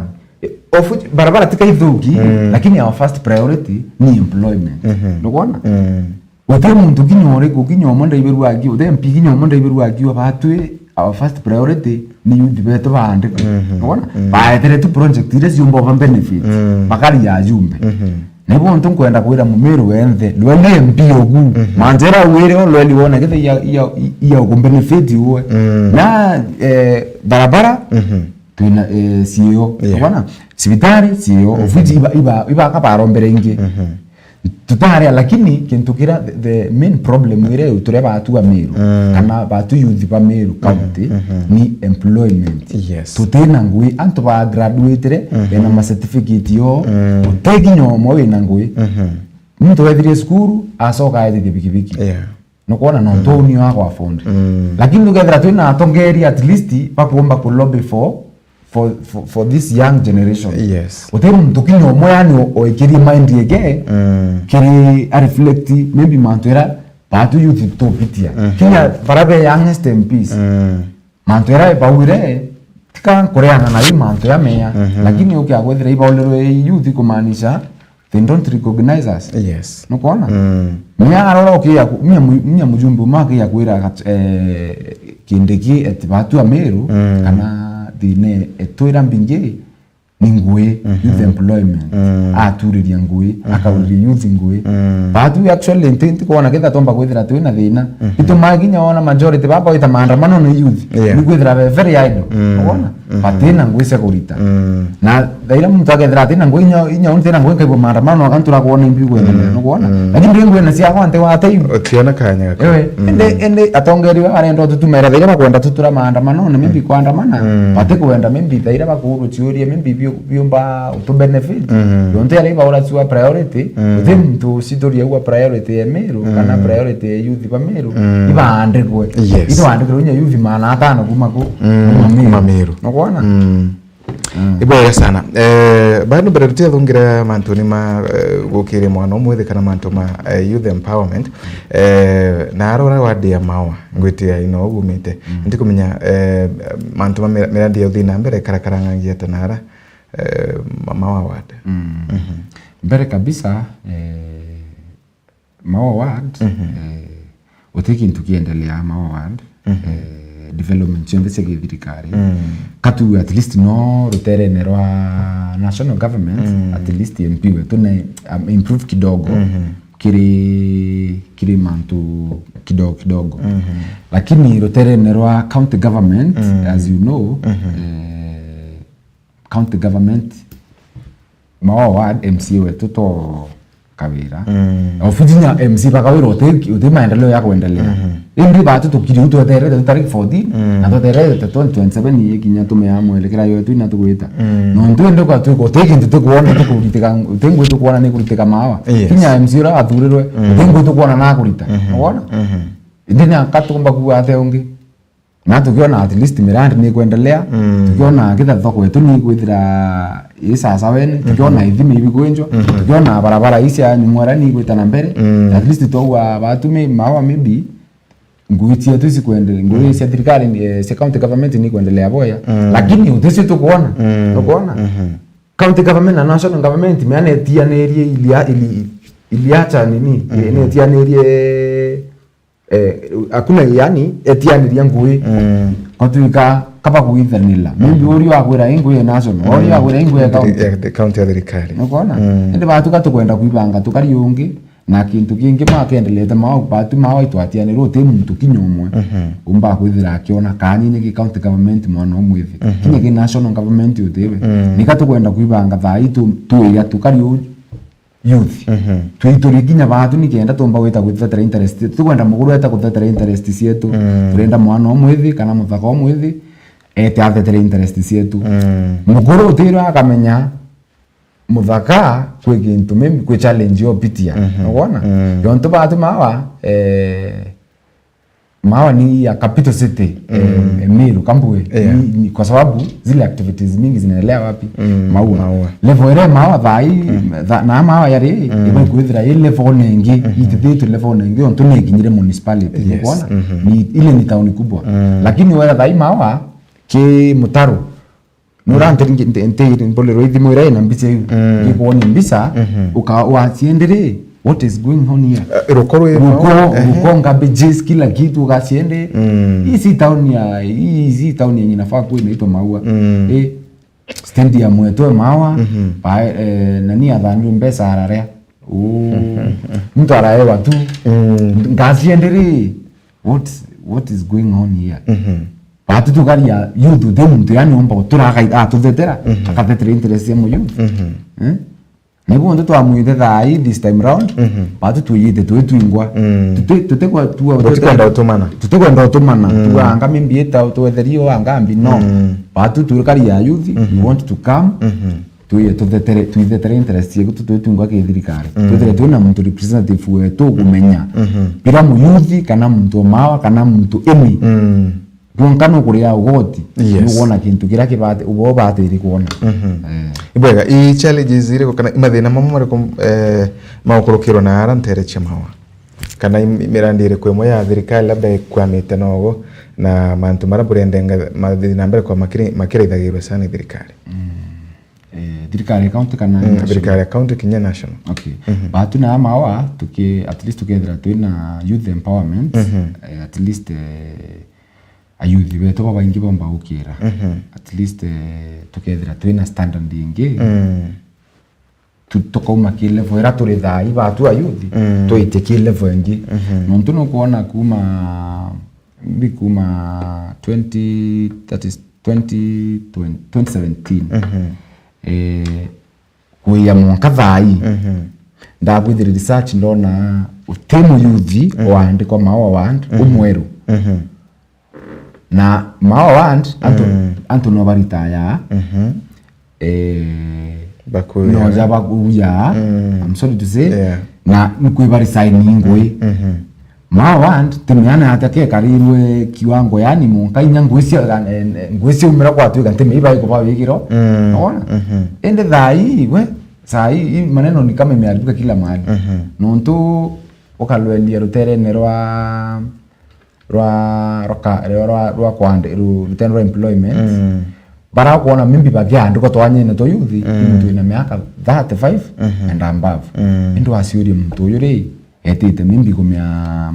Of which, barabara ti kaithuki, Mm. lakini our first priority ni employment. Mhm. Nukwona? Mm. Guti muntu kinya uriku, kinya umwe ndaibirwa akiuga, guti M P kinya umwe ndaibirwa akiuga, batwi, our first priority ni youth betu baandikwe. Mhm. Nukwona? Mm. Baetere tu project iria ciumba oba benefit, Mm. bakari ya jumbe. Mhm. Nibo ntu nkwenda kwira Mumiru wenthe, lweli M P ogu, Mhm. manjera wire o lweli wona kithe ya, ya, ya uku benefit uwe. Mm. Na, eh, barabara, Mhm. twina, eh, C A O. Yeah. Bwana, cibitari, C A O, Mhm. ofisi iba, iba, ibaka barombere ingi. Mhm. Tutaria, lakini kintu kiria the, the main problem iria turia batu ba Meru, Mm. kana batu youth ba Meru County, Mhm. ni employment. Yes. Tutina ngui, antu ba graduatire, Mhm. bena ma certificate yo, Mm. guti kinya umwe wina ngui. Mhm. Muntu wethirie cukuru, acoka aethirie bikibiki. Yeah. Nukwona, nontu Mm. uni wa kwa afford. Mm. Lakini tukethira twina atongeri at least bakuumba ku lobby for, for, for, for this young generation. Yes. Uti muntu kinya umwe yani o-, oikirie mind yake, Mm. kiri a reflect maybe mantu era batu youth tupitia. Mhm. Kinya bara be youngest M Ps. Mm. Mantu era baugire, tika nkureana na i mantu ya meya, Mhm. lakini ukia kwithira ibaulirwe youth kumaanisha they don't recognize us. Yes. Nukwona? Mm. Mia arora ukia ku-, mia mu-, mia mujumbe umwe akia kwira gat-, eh, Kindiki ati batu a Meru, Mm. kana thine etwira mbingi, ni ngui, Mhm. youth employment. Mm. Aturiria ngui, Mhm. akauriria youth ngui. Mm. But we actually nti, nti kwona ketha tomba kwithira twina thina. Mhm. Itumaa kinya wona majority baba wita maandamano ni youth. Yeah. Ni kwithira be very idle. Mm. Wona? Mhm. But ina ngui cia kurita. Mm. Na thaira muntu akethira atina ngui, inya, inya uni tina ngui nkaigua maandamano, akantura kwona imbi kwenda Mm. no kwona. Mm. Lakini ndi ngui na ciakwa nti wa time. Utiona kanya gako. Ewe, Mm. ende, ende atongeri ba arenda tutumera thaira bakwenda tutura maandamano, na maybe Mm. kwandamana, Mm. bati kwenda maybe thaira bakuuru ciuria, maybe bio biumba utu benefit. Mm. Yonte ari baura ciwa priority, Mm. uti muntu ucituria uwa priority ya Meru, Mm. kana priority ya youth ba Meru, Mm. ibaandikwe. Yes. Ibaandikwe inya youth maana atano kuma ku, Mm, kuma Meru. Kuma Meru. Nukwona? Mm. Mm. Ibwega sana. Eh, bado mbere tutiathungira mantuni ma, eh, gukiri mwana umwithi kana mantu ma, eh, youth empowerment. Eh, na arora wadi ya Maua, ngwiti ya ino ugumite. Mm. Ndikumenya, eh, mantu ma mira-, miradi ya uthii na mbere ikarakaranga ngia ta nara. Eh, ma-, Maua ward. Mm. Mhm. Mbere kabisa, eh, Maua ward, Mhm. eh, guti kintu kiendelea Maua ward, Mhm. eh, development cionthe cia githirikari. Mm. Katu at least no ruterene rwa national government, Mm. at least M P wetu na, um, improve kidogo Mhm. kiri, kiri mantu kidogo kidogo. Mhm. Lakini ruterene rwa county government, Mm. as you know, Mhm. eh, county government, Maua ward M C A wetu to Kawira. Mm. Ofici nya M C A ba Kawira uti, uti maendeleo ya kuendelea. Mhm. Indi batu tukiri u tweterete tu tariki fourteen, Mm. na tweterete twenty twenty-seven iye kinya tumea mwerekera yetu ina tugwita. Mm. Nontu indi kwa tu, uti kintu tukwona tukuritika, uti ngui tukwona ni kuritika Maua. Yes. Kinya M C A uria athurirwe, Mm. uti ngui tukwona na kurita. Mhm. Wona? Mhm. Indi ni akatumba kuwa ate ungi. Na tukiona at least mirandi ni kwendelea, Mm. tukiona kitha thoko yetu ni kwithira i sasaweni, tukiona Mhm. ithimi ibi kwenjwa, Mhm. tukiona barabara ii cia nyumwera ni gwita na mbere, Mm. at least twaua batu mi-, Maua maybe, ngui cietu ici kwendelea, ngui cia thirikari, eh, cia county government ni kwendelea boya. Mm. Lakini uticio tukuona. Mm. Tukuona. Mhm. County government na national government, meana etianirie ilia-, ili-, iliacha nini? Mhm. Netianirie, eh, hakuna, yani, etianiria ngui. Mm. Kwatuika kaba kuithanila. Maybe uri akwira ingui ya national, uri akwira ingui ya county. Ya the county ya thirikari. Nukuona? Mm. Indi batuka tukwenda kuibanga tukari ungi, na kintu kingi makendelete mao, batu mao itwatianira uti muntu kinya umwe. Mhm. Umba kwithira akiona kanyinyi ki county government mwana umwithi. Mhm. Kinya ki national government utiwe. Mm. Nika tukwenda kuibanga thaa ii tu, tuiya tukari u youth. Mhm. Twituri kinya batu nikenda tumba gwita guthetera interest. Tukwenda muguru eta guthetera interest cietu. Mm. Turenda mwana umwithi kana muthaka umwithi ete athetera interest cietu. Mm. Muguru utira akamenya muthaka kwi gintu maybe kwi challenge yo pitia. Mhm. Nukwona? Mm. Yontu batu mawa, eh, Mawa ni a capital city, mm, eh, Meru, Kambwe. Yeah. Ni, ni kwa sababu zile activities mingi zinaendelea wapi? Mm, Maua. Maua. Level ile Mawa thaa hii, mm, tha-, na Mawa yari, mm, iba ikwithira i level nengi, mhm, itithitu level nengi, ontu ni ikinyire municipality. Yes. Nukwona? Mhm. Ni, ile ni town kubwa. Mm. Lakini wera thaa hii Mawa, ki mutaro, Nura nti-, nti-, nti-, mbolero ithimo ira ina mbica iu. Mm. Ngikuonia mbica, mhm, uka-, waciendere, what is going on here? Eh, ruko rwi Ruko, mao, ehe, ruko, garbages, kila kitu ugaciende. Mm. Hii si town ya, hii si town yenye inafaa kuwa inaitwa Maua. Mm. Eh, stadium yetu ya Maua, mhm, ba-, eh, nani athanirwe mbeca ararea? Uu. Mhm. Muntu araewa tu. Mm. Ngaciendere. What, what is going on here? Mhm. Batu tukaria youth uti muntu yani umba gutura akai-, atuthetera, mhm, akathetera interest ya mu youth. Mhm. Eh? Nibu ntu twamwite thaa hii this time round, mhm, batu twiyite twi twingwa. Mm. Tuti-, tutikwa tuwa Tutikwenda utumana. Tutikwenda utumana. Mm. Tuga anga mimbi ita twetherio anga mbi, no. Mm. Batu tukaria youth, mhm, we want to come. Mhm. Twi-, tuthetere, twithetere interest yetu, tu-, twi twingwa ki thirikari. Mm. Twithire twina muntu representative wetu, mm, ukumenya. Mhm. Bila muyuthi, kana muntu o Mawa, kana muntu eni. Mm. Kwonka nukuria ugoti, yes, nukwona kintu kiria kibati-, ubo ubatiri kwona. Mhm. Eh. Ibwega, i challenges iriku kana i mathina mamwe mariku, eh, magukurukirwa na ara ntere cia Mawa? Kana i, i mirandi iriku imwe ya thirikari labda ikwamite nogo, na mantu maria burendenga mathi na mbere kwa makiri-, makiraithagirwe sana i thirikari? Mm. Eh, thirikari ya county kana, mm, national? Thirikari ya county kinya national. Okay. Mhm. Batu na Mawa, tuki-, at least tukethira twina youth empowerment, mhm, eh, at least, eh, ayuthi betu babaingi bomba gukira. Mhm. At least, eh, tukethira twina standard ingi. Mm. Tu-, tukauma ki level ira turi thaa ii batu ayuthi, mm, twitie ki level ingi. Mhm. Nontu nukwona kuma, mbi kuma twenty, that is twenty twenty, twenty seventeen. Mhm. Eh, kuya mwanka thaa ii. Mhm. Ndabwithire research ndona uti muyuthi, mhm, waandikwa Maua Ward, mhm, umweru. Mhm. Na Maua Ward, antu, mm, antu no baritaya. Mhm. Eh, bakuya. No ja bakuya. Mm. I'm sorry to say. Yeah. Na nkwiba resign ngui. Mhm. Maua Ward, ti miana ati kekarirwe kiwango, yani, munka inya ngui cia, eh, eh, ngui ciaumira kwatuika nti miiba ikuba wigiro. Mm. Unaona? Mhm. Indi thaa hii, we, saa hii, hii maneno ni kama imeharibika kila mahali. Mhm. Nontu ukalwendia ruterene rwa, rwa, rwa ka-, rwa, rwa, rwa kwande-, ru-, rutendo rwa employment. Mm. Bara kwona mimbi bakiandikwa twanyene twa youth, mm, muntu wina miaka thirty-five, mhm, and above. Mm. Indi waciuria muntu uyu ri, etite mimbi kumea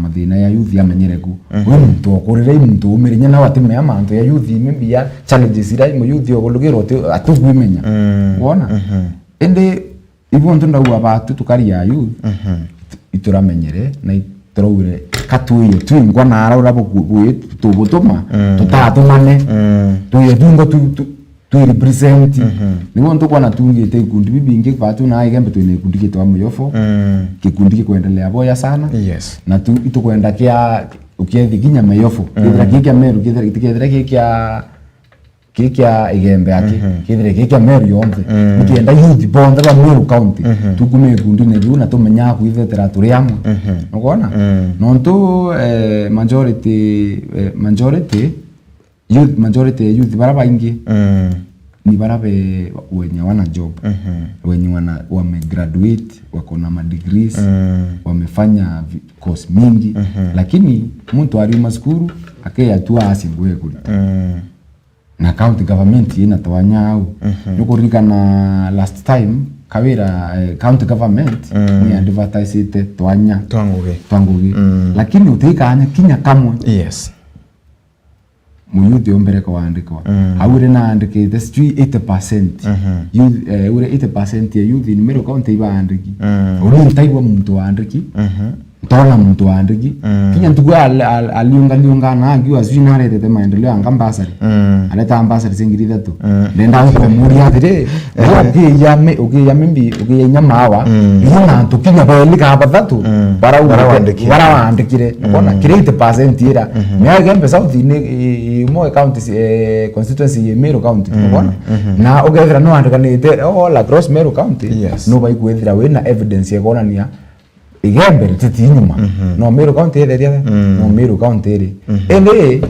mathina ya youth amenyere ku. Mhm. Uyu muntu okurire, i muntu umirinya nao atimea mantu ya youth, mimbi ya challenges ira mu youth okulugirwa ati-, atugwimenya. Mm. Wona? Mhm. Indi ibu ntu ndauga batu tukari ya youth, mhm, ituramenyere na ituraugire ka twiye twingwa na ara ura bu-, bu-, tubutuma, mm, tutatumane. Mm. Twiye twingwa tu-, tu-, twi represent. Mhm. Nibo ntu kwona tungite ikundi bibingi batu na Igembe twina ikundi gitwa Muyofo. Mm. Gikundi gikwendelea boya sana. Yes. Na tu, itukwenda kia ukiethi kinya Muyofo. Mm. Kithira ki kia Meru, kithira, kithira ki kia ki kia Igembe aki, mhm, kithire ki kia Meru yonthe. Mm. Nikenda youth bonthe ba Meru County, mhm, tukume ikundine biu na tumenyaa kwithetera turi amwe. Mhm. Nukwona? Mm. Nontu, eh, majority, eh, majority, youth, majority ya youth bara baingi, mm, ni bara be wenye wana job, mhm, wenye wana, wamegraduate, wako na madegrees, mm, wamefanya vi-, course mingi, mhm, lakini muntu ariuma cukuru, akeya tu aasi ngugi kurita. Mm. Na county government ina twanya au. Mhm. Nukuririkana last time, Kawira, eh, county government, mm, ni advertisete twanya twa ngugi. Twa ngugi. Mm. Lakini utikanya kinya kamwe. Yes. Muyuthi ombere kwandikwa. Mm. Au ri naandikite sijui eighty percent. Mhm. Youth, eh, uri eighty percent ya youth in Meru County ibaandiki. Mm. Uri ntaigua muntu waandiki. Mhm. Ntona muntu waandiki. Mm. Kinya ntuku al-, al-, aliunga liunga na angiwa sijui naretete maendeleo anga mbasari. Mm. Areta mbasari cia ngiri ithatu. Mm. Ndenda kumuria atiri, ukiya me, ukiya mimbi, ukiya inya mawa, mm, iyo na antu kinya beli ka bathatu, mm, bara bara waandikire. Bara waandikire. Mm. Bona, kiri eighty percent ira. Mhm. Miaka Igembe South ni i-, i-, imwe county, eh, constituency ya Meru County. Mm. Bona? Mhm. Na ukethira no andikanite all across Meru County, yes, no baikwethira wina evidence ya kuonania Igembe rititi nyuma. Mhm. No Meru County itheria, mm, no Meru County iri. Mhm. Indi,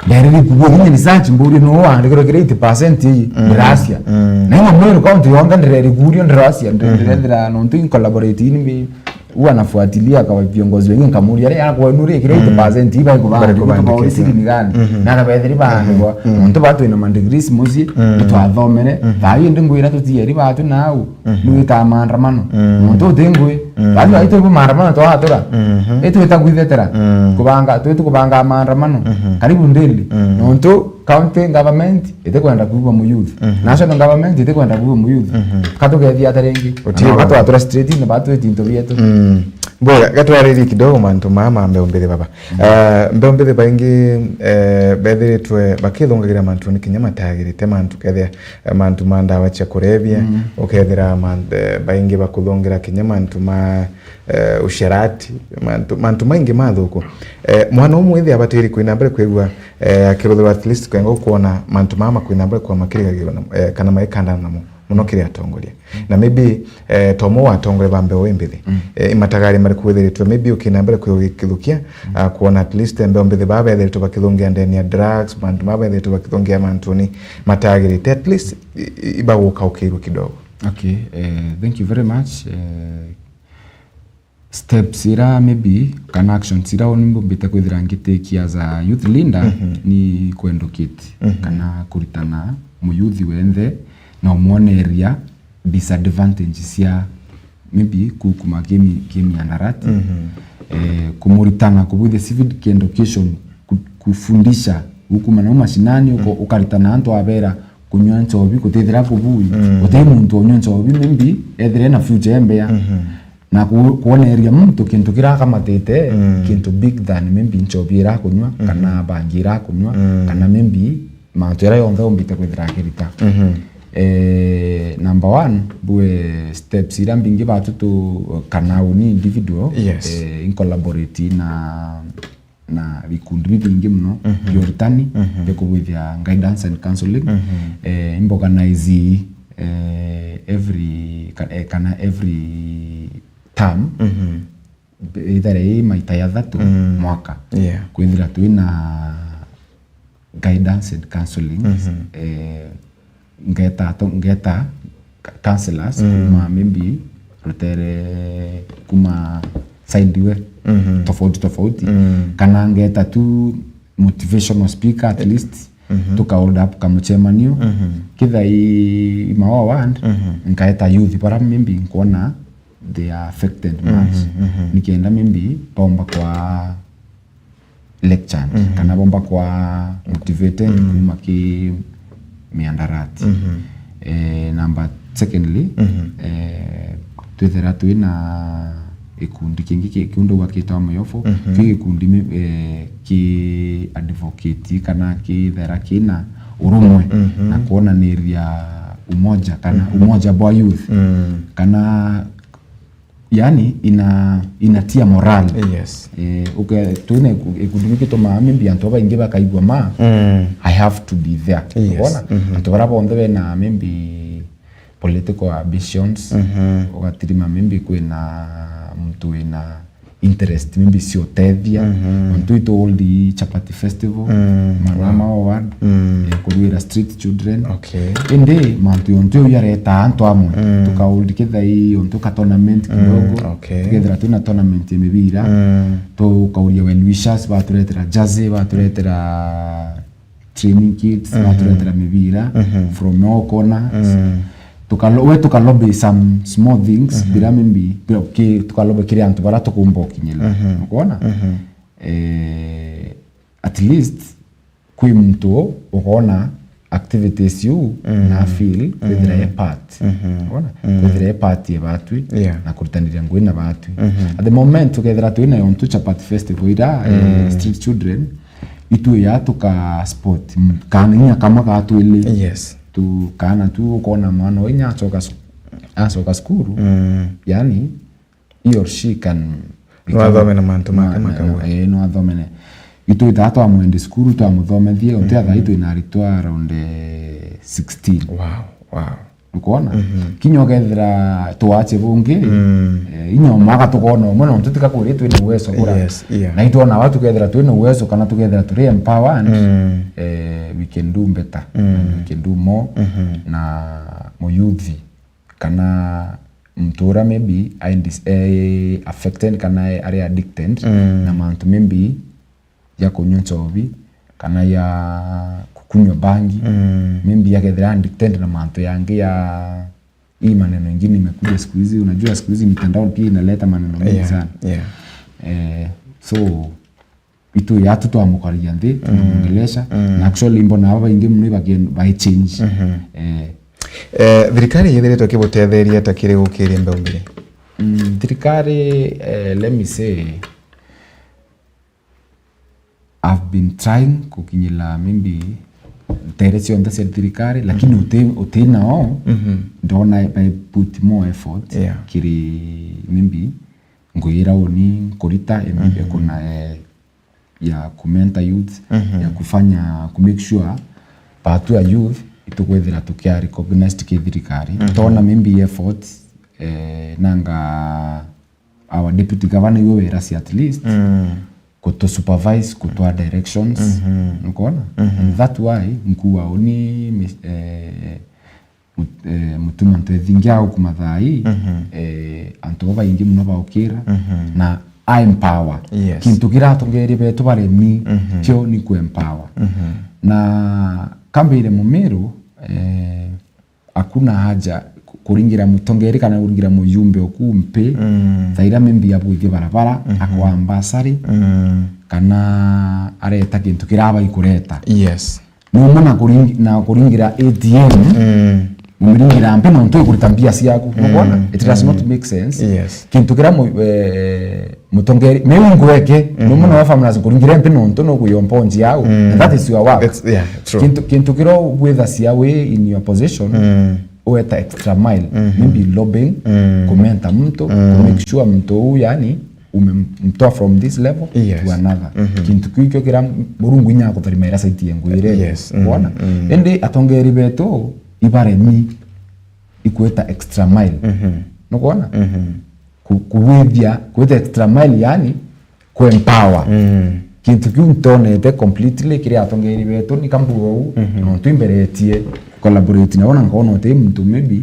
ndereri kugua kinya research mburie no wandikirwe kiri eighty percent ii, mm, ndiracia. Mm. Na ino Meru County yonthe ndireri kurio ndiracia, ndi-, mhm, ndirethira nontu in collaborate ini mi-, huwa nafuatilia kwa viongozi wengi nkamuria, "Ri, ara kwenu ri, kiri eighty percent ii bari kubandikwa, bari kubandikwa, siri ni gani?" Mhm. Na kabethiri bandikwa, mhm, nontu batu ina ma degrees mucii, mm, nitwathomere, mhm, thaa ii ndi ngwira tutieri batu nau. Mhm. Nigwitaga maandamano. Mm. Nontu uti ngui. Mm. Lazima itu bu maandamano twatura. Mhm. Itu ita kwithetera. Mm. Kubanga, twitu kubanga maandamano. Mhm. Karibu daily. Mm. Nontu county government itikwenda kuigua muyouth. Mhm. National government itikwenda kuigua muyouth. Mhm. Katukethia ata ringi? Uti na gatwatura straight na batu iti into bietu. Mm. Bwega, gatwariririe kidogo mantu maa ma mbeu mbithi baba. Mm. Ah, mbeu mbithi baingi, eh, bethiritwe bakithungagira mantu ni kinya matagirite mantu kethia eh, mantu ma ndawa cia kurebia, mm, ukethira man-, eh, baingi bakuthungira kinya mantu ma, eh, usherati, mantu, mantu maingi mathuku. Eh, mwana umwe ithi abatiri kwina mbere kwigua, eh, akiruthirwa at least kwenga ukwona mantu mama kwina mbere kwa makirigagirwa na, eh, kana maikandana namo muno kiri atongoria. Na maybe, eh, tomo wa atongoria ba mbeu imbithi. Mm. Eh, imatagari mariku withiritwe maybe ukina mbere kwigua gikithukia, mm, ah, kwona at least mbeu mbithi baba bethiritwe bakithungia ndeni ya drugs, mantu maba bethiritwe bakithungia mantuni matagirite, at least i-, i-, ibagukaukirwe kidogo. Okay, eh, thank you very much. Eh, steps ira maybe kana actions ira uni mbumbite kwithira ngitiki as a youth leader, mhm, ni ku educate, mhm, kana kuritana muyuthi wenthe na umwoneria disadvantage cia maybe kukuma kimi-, kimiandarati, mhm, eh, kumuritana kubuithia civic education, ku-, kufundisha gukuma nau mashinani, uko-, mm, ukaritana antu abera kunywa nchobi kutithira kubui, mm, uti muntu unywa nchobi maybe ethire na future embea. Mhm. Na ku-, kwoneria muntu kintu kirakamatite, mm, kintu big than maybe nchobi irakunywa, mhm, kana bangi irakunywa, mm, kana maybe mantu jaria jonthe umbite kwithira akirita. Mhm. Eh, number one, mbue steps iria mbingi batu tu, kana uni individual, yes, eh, in collaborate na, na bikundi bibingi muno, mhm, bia uritani, mhm, bia kubwithia guidance and counseling. Mhm. Eh, imboganize, eh, every, ka-, eh, kana every term, mhm, ithare ii maita jathatu, mm, mwaka. Yeah. Kwithira twina guidance and counseling, mhm, eh, ngeta to-, ngeta counselors, mm, kuma maybe rutere, kuma side iwe, mhm, tofauti tofauti, mm, kana ngeta tu motivational speaker at least, mhm, tuka hold up kamuchemanio, mhm, kithai imawa ward, mhm, nkaeta youth bara maybe nkwona they are affected much. Mhm, mhm. Nikenda maybe baumba kwa lectured, mhm, kana baumba kwa motivated, mhm, kuma ki miandarati. Mhm. Eh, number secondly, mhm, eh, twithira twina gikundi kingi ki-, kiu ndauga kitwa Moyobo, mhm, ki gikundi mi-, eh, ki advocate kana kithera kina urumwe, mhm, na kwonaniria umoja kana, mhm, umoja bwa youth, mm, kana yani ina, inatia morale. Yes. Eh, uke-, twina iku-, ikundi gitumaa maybe antu babaingi bakaigua ma, mm, I have to be there. Yes. Bona? Mhm. Antu bara bonthe bena maybe political ambitions, mhm, ugatirima maybe kwina muntu wina interest maybe ciotethia. Mhm. Ontu itu hold chapati festival, Mm, marama wow. Wa ward, Mm. eh, kurwira street children. Okay. Indi mantu yontu yau yareta antu amwe. Mm. Tuka hold kithai, ontu ka tournament Mm, kidogo. Okay. Tukethira twina tournament ya mibira. Mm. Tukauria well wishers, baturetera jersey, baturetera training kits, Mm-hmm. Baturetera mibira Mm-hmm. From all corners. Mm. Tukalo-, we tukalobe some small things, Mm-hmm. Bira maybe, bira ki-, tukalobe kiri antu bara tukumba ukinyira. Mm-hmm. Ukwona? Mm-hmm. Eh, at least, kwi muntu ukona activities iu Mm. Na feel kwithira Mm. E part. Mm-hmm. Ukwona? Mm. Kwithira e part ya batwi Yeah. Na kuritaniria ngugi na batwi. Mm-hmm. At the moment, tukethira twina yontu chapati festival ira, eh, Mm. Street children, itwi ya tuka spot, mm, kana inya kamwe ka twili. Yes. Tu, kana tu ukona mwana uyu inya acoka su-, acoka cukuru, Mm. Yani, he or she can No athome na mantu make no, makaua. Eh, no athome na. Itwi taa twamwendi cukuru, twamuthomethie, untu Mm. Thaa ii twina aritwa around, eh, sixteen. Wow, wow. Ukwona? Mhm. Kinya ukethira twache bungi, Mm. eh, inya o mwaka tukona umwe, nontu tika kwiri twina uwezo bura. Yes, yeah. Na itwona wa tukethira twina uwezo kana tukethira turi empowered, Mm. eh, we can do better, Mm. We can do more, Mhm. Na muyuthi kana muntu uria maybe ai dis-, eh, affected kana ari addicted Mm. Na mantu maybe ya kunywa nchobi, kana ya kukunywa bangi, Mm. Maybe akethira addicted na mantu yangi ya hii maneno ingine imekuja siku hizi. Unajua siku hizi mitandao pia inaleta maneno mengi Yeah, sana. Yeah. Eh, so, itu yatu twamukaragia nthi, Mm. Tunamuongelesha, Mm. Na actually mbona aba baingi muno ibagien-, bai change. Mhm. Eh. Eh, thirikari yithiritwe kibutetheria ta kiri gukiria mbeu mbiri? Mm, thirikari, eh, let me say, I've been trying kukinyila maybe ntere cionthe cia thirikari, lakini Mhm. uti, uti nao, Mhm. Ndona I put more effort Yeah. Kiri maybe nguira uni nkurita, eh, maybe Mhm. Kuna, eh, ya kumenta youth, Mhm. Ya kufanya, kumake sure part ya youth itukwithira tukia recognized ki thirikari. Mhm. Tona maybe effort, eh, nanga our deputy governor iwe wira si at least Mm. Kutu supervise, kutua directions. Mhm. Ukwona? Mhm. And that why nkuwa uni mis-, eh, mut-, eh, mutuma ntu ethingi au kuma thaa ii, Mhm. Eh, antu babaingi muno baukira Mhm. Na a empower. Yes. Kintu kiratongeria betu baremi Mhm. Kio ni ku empower. Mhm. Na kambire Mumiru, eh, hakuna haja ku-, kuringira mutongeri kana kuringira muyumbe oku mpi, Mm. Thaira maybe abwithie barabara, Mhm. Akwa mbasari, Mm. Kana areta kintu kirabai kureta. Yes. Ni umwe na kuring-, na kuringira A T M, Mm. Mumiringira mpi nontu ikurita mbia ciaku. Mm. Nukwona? It does Mm. Not make sense. Yes. Kintu kiria mu-, eh, mutongeri, maybe ngweke, ni umwe Mhm. Na wa farmers kuringira mpi nontu no kuyomba nji yao. Mm. And that is your work. It's, yeah, true. Kintu, kintu kiria withacia wi in your position, Mm. Ueta extra mile. Mhm. Maybe lobbying, Mm. Kumenta muntu, Mm. Kumake sure muntu uu, yani, umemtoa from this level Yes. To another. Mhm. Kintu kiu kio kira Murungu inya akutharima ira site ye nguire. Yes. Mm, Wona? Mm. Indi atongeri betu ibaremi ikweta extra mile. Mhm. Nukwona? Mhm. Ku-, kuwithia, kwita extra mile, yani, ku empower. Mm. Kintu kiu ntonete completely kiri atongeri betu, ni kambuga uu, Mhm. Nontu imberetie collaborate nabo na nkona uti muntu maybe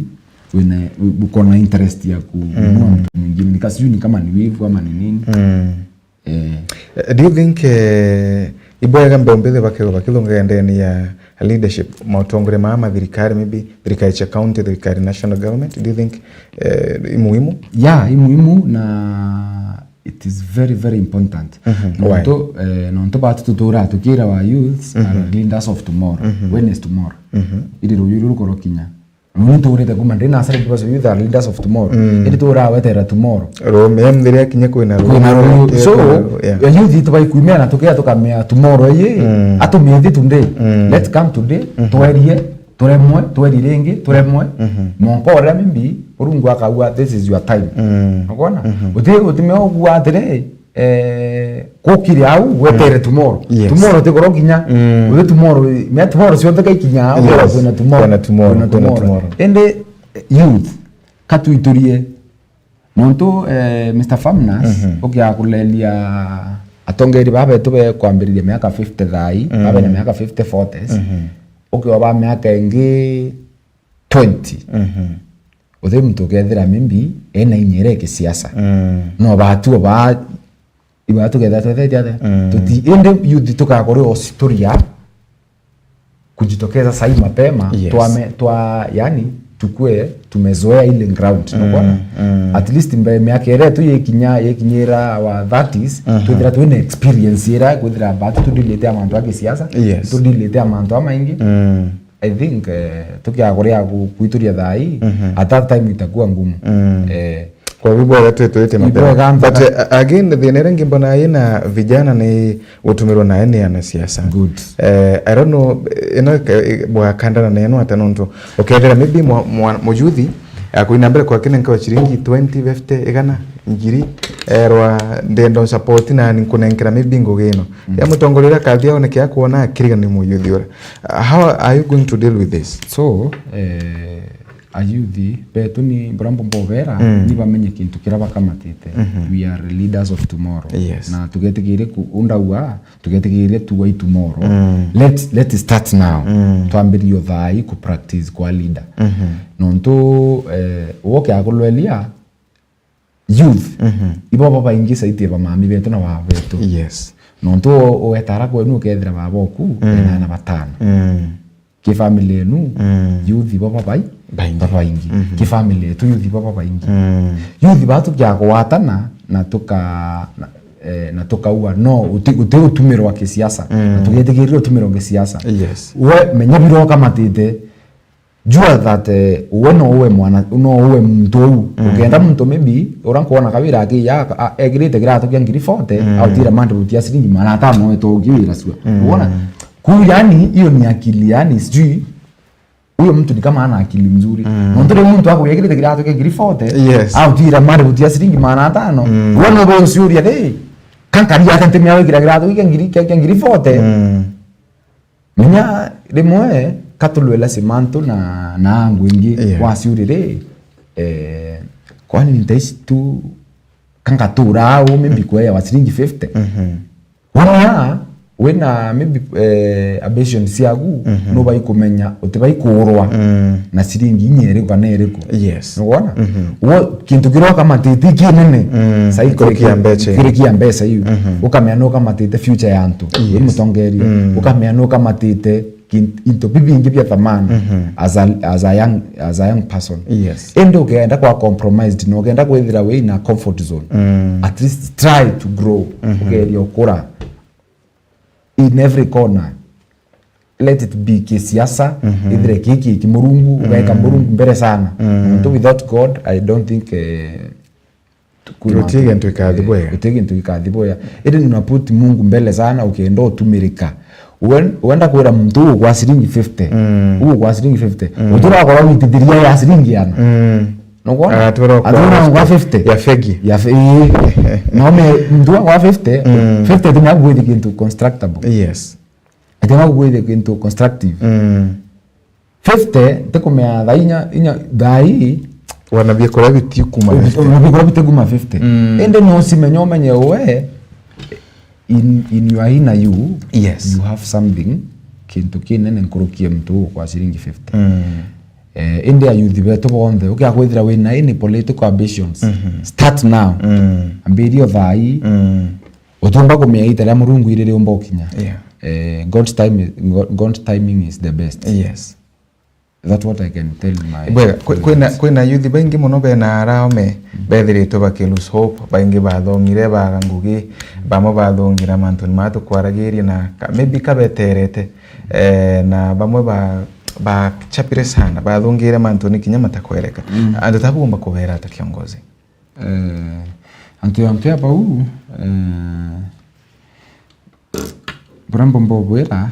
wina, ukona interest ya kununua Mm. Mtu mwingine. Nika sijui ni kama ni wivu ama ni nini. Mm. Eh. Eh, do you think, eh, ibwega mbeu mbithi bakethwa bakithungaga ndene ya leadership, mautongore maa ma thirikari, maybe thirikari cia county, thirikari national government, do you think, eh, i muhimu? Yeah, i muhimu na it is very, very important. Mhm. Why? Nontu, eh, nontu batu tuturaa tukira wa youths Mhm. Are leaders of tomorrow. Mhm. When is tomorrow? Mhm. Iri ruyu ruru korokinya. Nontu tuurite kuma ndi nasari because youth are leaders of tomorrow. Mm. Iri turaa wetera tomorrow. Rume mthiri akinya kwina ruyu. Kwina ruyu. So, yeah. Youth itu baikumia na tukia tukamea tomorrow ye. Mm. Atumithi today. Mm. Let's come today. Mhm. Twerie. Turemwe, tweri ringi, turemwe. Mhm. Monka uria maybe, Murungu akaua, this is your time. Mm. Ukwona? Mhm. Uti-, utimea ugua atiri, eh, kukire au, wetere Mm. tomorrow. Yes. Tomorrow ti goro kinya. Mm. Uti tomorrow, mea tomorrow cionthe kaikinya, Yes. Kwina tomorrow. Kwina tomorrow, Kwina kwina tomorrow. Tomorrow. Indi, eh, youth, katuiturie Nontu, eh, Mister Farmers, Mhm. ukiakulelia atongeri baba betu be kwambiriria miaka fifty thai, Mm. babe na miaka fifty, forties, Mhm. ukioba miaka ingi twenty, Mhm. uthi muntu ukethira maybe ena inya iria ya kisiasa. Mm. No batu ba, iba tukethira twethetie athe. Mm. Tuti, indi youth tukakore osituria kujitokeza sahi mapema, Yes. twame-, twa-, yani, tukue tumezoea ile ground, Mm, nokona? Mm. At least mbe-, miaka iria tu yekinya, yekinyira our thirties, Mhm. twithira twina experience ira kwithira batu tudilite amantu a kisiasa, Yes. tudilite amantu amaingi. Mm. I think, eh, tukiakuria ku-, kuituria thai, Mhm. at that time itakuwa ngumu. Mm. Eh, Kwa hivyo bora tu tuite mapema. Ibwega ntha- But, eh, again, thina iria ingi mbona ina vijana ni gutumirwa nae ni anasiasa. Good. Eh, I don't know, eh, ino ke-, eh, bwakandana neno ata nontu ukethira maybe mwa-, mwa-, muyuthi akwina mbere kwa kinenkewa ciringi twenty, fifty, igana, ngiri, erwa ndenda support na nkunenkera maybe ngugi ino. Mm. Ya mutongoria uria akathia one kia kuona akiriga ni muyuthi uria. Uh, how are you going to deal with this? So, eh, ayuthi betu ni buria mbumba ubera, Mm. ni bamenye kintu kiria bakamatite. Mhm. We are leaders of tomorrow. Yes. Na tugetikirie ku-, undauga, tugetikirie tuwai tomorrow. Mm. Let, let it start now. Mm. Twambiririe o thai ku practice kwa leader. Mhm. Nontu, eh, woke akulwelia, youth, Mhm. ibo babaingi saiti ya bamami betu na baba betu. Yes. Nontu u-, uwetara kwenu ukethira baba oku, Mm. ena ana batano. Mm. Ki family enu, Mm. youth ibo babai-, Baingi. babaingi. Mhm. Ki family yetu, youth ibo babaingi. Mm. Youth ba tukia kugwatana na tuka-, na, eh, na tukaua, no, uti-, uti utumirwa kisiasa. Mm. Na tugetikiria utumirwa kisiasa. Yes. We, menya bira ukamatite, jua that, eh, we no uwe mwana, no uwe muntu uu. Mm. Ukenda muntu maybe, ura nkwona kawira aki ya, a-, ekirite kiratu kia ngiri forty, Mm. autire mandi butia ciringi magana atano eto ukiwira sua. Mm. Uona? Kuu yani, hiyo ni akili yani, sijui, huyo mtu ni kama ana akili mzuri. Mm. Nontu riu muntu akwiyekirite kiratu kia ngiri forty, Yes. autire mandi butia ciringi magana atano. Mm. We no uwe uciuria, "Ri, kankari ate ntimia wikira kiratu kia ngiri, kia, kia ngiri forty?" Mm. Menya rimwe katulwela simantu na, na angu ingi Yeah. waciurire, eh, kwani ntaici tu kangatura au maybe Mm. kweya wa ciringi fifty. Mhm. Wona wina maybe, eh, ambition ciaku Mhm. nubai kumenya utibai kuurwa Mm. na ciringi inya iriku kana iriku. Yes. Nukwona? Mhm. Wo kintu kiria ukamatite kinene, Mm. sai Nkuruki ya kiri-, mbeca. kiri kia mbeca iu. Mhm. Ukamenya nukamatite future ya antu. Yes. Wi mutongeria. Mm. Ukamenya nukamatite kin-, into bibingi bia thamani Mhm. as a, as a young, as a young person. Yes. Indi ukenda kwa compromised, na ukenda kwithira wi in a comfort zone, Mm. at least try to grow. Mhm. Ugeria ukura in every corner. Let it be kisiasa, Mhm. ithire kiki kimurungu, Mm. ugaika Murungu mbere sana. Mm. Nontu without God, I don't think, eh, Guti gintu gikathi bwega. Guti gintu gikathi bwega. Indi nuna put Mungu mbele sana, ukenda utumirika. Wen-, wenda kwira muntu uu kwa ciringi fifty. Mm. Uu kwa ciringi fifty. Mm. Uturakorwa witithiria ya ciringi ana. Mm. Nukwona? Aturakorwa kwa fifty. Ya fegi. Ya fe-, ii. No me muntu wa fifty, Mm. fifty ti naku gwithi kintu constructible. Yes. Ati naku gwithi kintu constructive. Mm. Fifty, ntikumenya thaa inya, inya, thaa ii. Wana biakuria bitikuma fifty. Wana biakuria bitikuma fifty. Mm. Indi no ucimenya umenye we, in, in your inner you, Yes. you have something, kintu kinene nkuruki ya muntu uu kwa ciringi fifty. Mm. Eh, indi ayuthi betu bonthe, ukia kwithira wina any political ambitions, Mhm. start now. Mm. Ambiria o thaa ii. Mm. Utiumba kumenya ita ria Murungu iri riumba ukinya. Yeah. Eh, God's time is, God, God's timing is the best. Yes. That's what I can tell my Bwega, kwi-, kwina, friends. Kwina youth baingi muno bena araume Mm. bethiritwe baki lose hope, baingi bathomire baga ngugi, bamwe bathungira mantuni maa tukwaragiria na ka-, maybe kabeterete, eh, na bamwe ba, bachapire sana, bathungire mantuni kinya matakwereka. Mm. Antu tabu umba kubera ata kiongozi? Eh, antu, antu ya bau, eh, buria mbomba ubwira,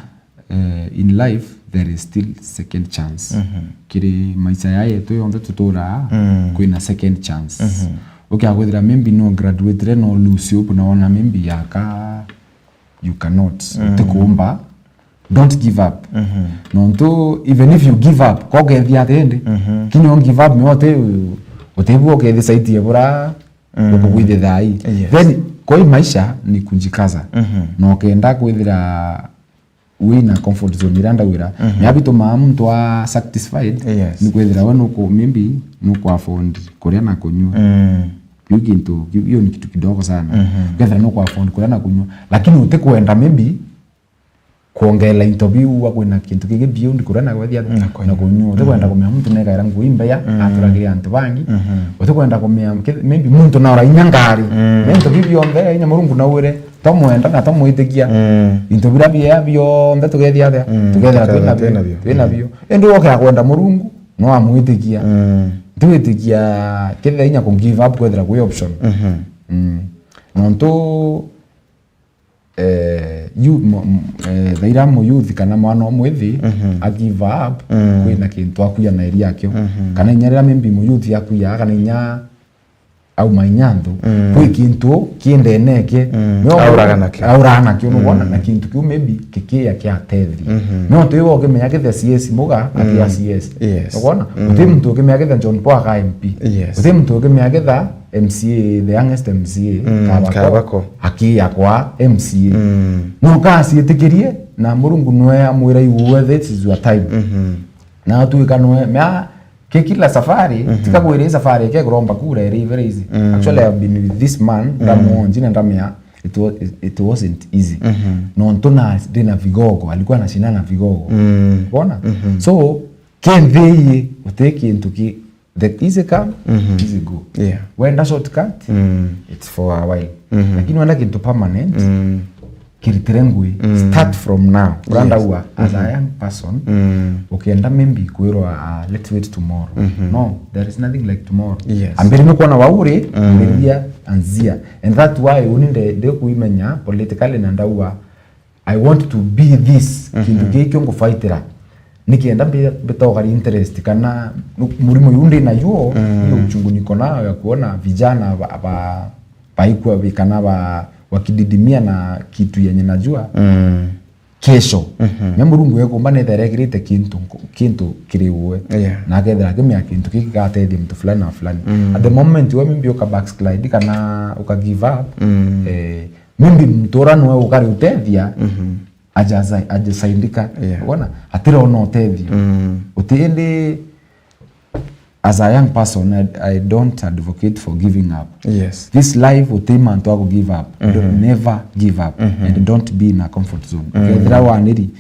eh, in life there is still second chance. Mhm. Kiri maisha ya yetu yonthe tuturaa, Mm. kwina second chance. Mhm. Ukia kwithira maybe no graduate re no lose hope na wona maybe yaka you cannot, Mm. utikuumba, don't give up. Mhm. Nontu, even if you give up, ko ukethia atia indi? Mhm. Kinya u give up, me uti, Utibua ukethia site ya bura, mm, ukugwithia thai. Yes. Then, kwa hii maisha ni kujikaza. Mhm. Na ukenda kwithira wina comfort zone iria ndawira. Mhm. Ni abitumaa muntu a satisfied, yes, ni kwithira we nuku, maybe nuku afford kuria na kunyua. Mm. Kiu kintu, kiu, hiyo ni kitu kidogo sana. Mhm. Ukethira nuku afford kuria na kunyua, lakini utikwenda maybe kwongerera into biu wa kwina kintu kingi beyond kuria na kwethia na kunyua. Na kunyua. Utikwenda, mm, kumenya muntu nekaira nguo imbeya, mm, aturagire antu bangi. Mhm. Utikwenda kumenya ki-, maybe muntu naura inya ngari. Mm. Na into biu bionthe, inya Murungu naure, twamwenda na twamwitikia. Mm. Into biria biea bionthe tugethia atia? Mm. Tukethira twina bio. Twina bio. Indi woke akwenda Murungu, no amwitikia. Mm. Ntiwitikia kethira inya ku give up kwethira kwi option. Mhm. Mm. Nontu eh, yu-, mo-, m-, eh, thaira muyuthi kana mwana o mwithi, mhm, a give up, mm, kwina kintu akuya na eri akio. Mhm. Kana inya riria maybe muyuthi akuya, kana inya auma inya nthu, mm, kwi kintu kiendene ke, mm, no auraga nakio. Auraga nakio, nukwona, mm, na kintu kiu maybe kikiya kiatethia. Mhm. No tiwe ukimenya kethia C S Muga, mm, atia C S. Yes. Nukwona? Mm. Uti muntu ukimenya kethia John Paul aka M P. Yes. Uti muntu ukimenya kethia M C A, the youngest M C A, mm, Kabako, Kabako, akiya kwa M C A. Mm. No kaciitikirie, na Murungu nwe amwira, "You, this is your time." Mhm. Na atuika nwe, mea, ki kila safari, mhm, tika kwira safari ke kuromba kura iri very easy. Mm. Actually, I've been with this man, mm, ndamuonji na ndamea, it wa-, it, it wasn't easy. Mhm. Nontu na, ndina vigogo, alikuwa anashinda na vigogo. Mm. Bona? Mhm. So, ke nthi ii, uti kintu ki, the easy come, mhm, easy go. Yeah. Wenda shortcut, mm, it's for a while. Mhm. Lakini wenda kintu permanent, mm, kiritire ngui, mm, start from now. Yes. Urandagua as a, mhm, young person, mm, ukienda maybe kwirwa, uh, let's wait tomorrow. Mhm. No, there is nothing like tomorrow. Yes. Ambiri nukwona wau uri, mm, ambiriria anzia. And that's why uni nde, ndikuimenya politically na ndauga, I want to be this, mhm, kintu giki ngufaitira. Nikienda mbi-, mbitogari interest kana nu-, murimo yu ndi nayo, mm, hiyo uchungu niko nayo ya kuona vijana ba, ba, baikua bi-, kana ba, wakididimia na kitu yenye najua. Mm. Kesho. Mhm. Nya Murungu ekumba nethera ekirite kintu nko-, kintu kiri uwe. Yeah. Na akethira akimenya kintu giki gatethia muntu fulani na fulani. Mm. At the moment we maybe uka backslide kana uka give up, mm, eh, maybe muntu ura niwe ukari utethia, mhm, aja sa-, aja saindika. Yeah. Wona? Atirona utethio. Mm. Utindi, as a young person, I, I don't advocate for giving up. Yes. This life, uti mantu aku give up. Don't, mhm, never give up. Mhm. And don't be in a comfort zone. Mm. Ethira waniri,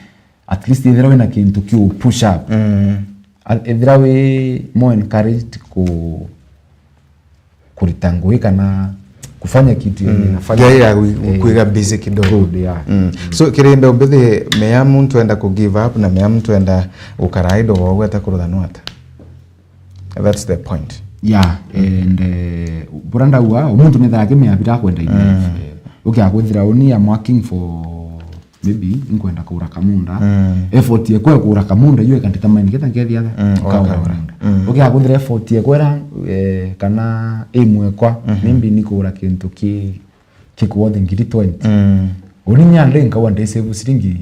at least ethira wina kintu kiu push up. Mm. A-, ethira wi more encouraged ku-, kurita ngui kana kufanya kitu yenye, mm, nafanya. Ngai ya gwi-, eh, kwiga busy kidogo. Good, yeah. Mm. Mm. So, kiri ndo mbithi, mea muntu enda ku give up na mea muntu enda gukara idle, wogweta kurutha nwata? That's the point. Yeah, and, eh, bura ndauga, muntu nethaga kimea bira kwenda in life. Mm. Eh, ukia kwithira uni, I'm working for maybe nkwenda kugura kamunda. Mm. Effort yekwa ya kugura kamunda, iyo ika determine keta nkethia atha, mm, nkaura kamunda. Mm. Ukia kuthira effort yekwa ira, eh, kana aim yekwa, mhm, maybe ni kugura kintu ki, ki worth ngiri twenty. Mm. Uni nya ndi nkauga ndi save ciringi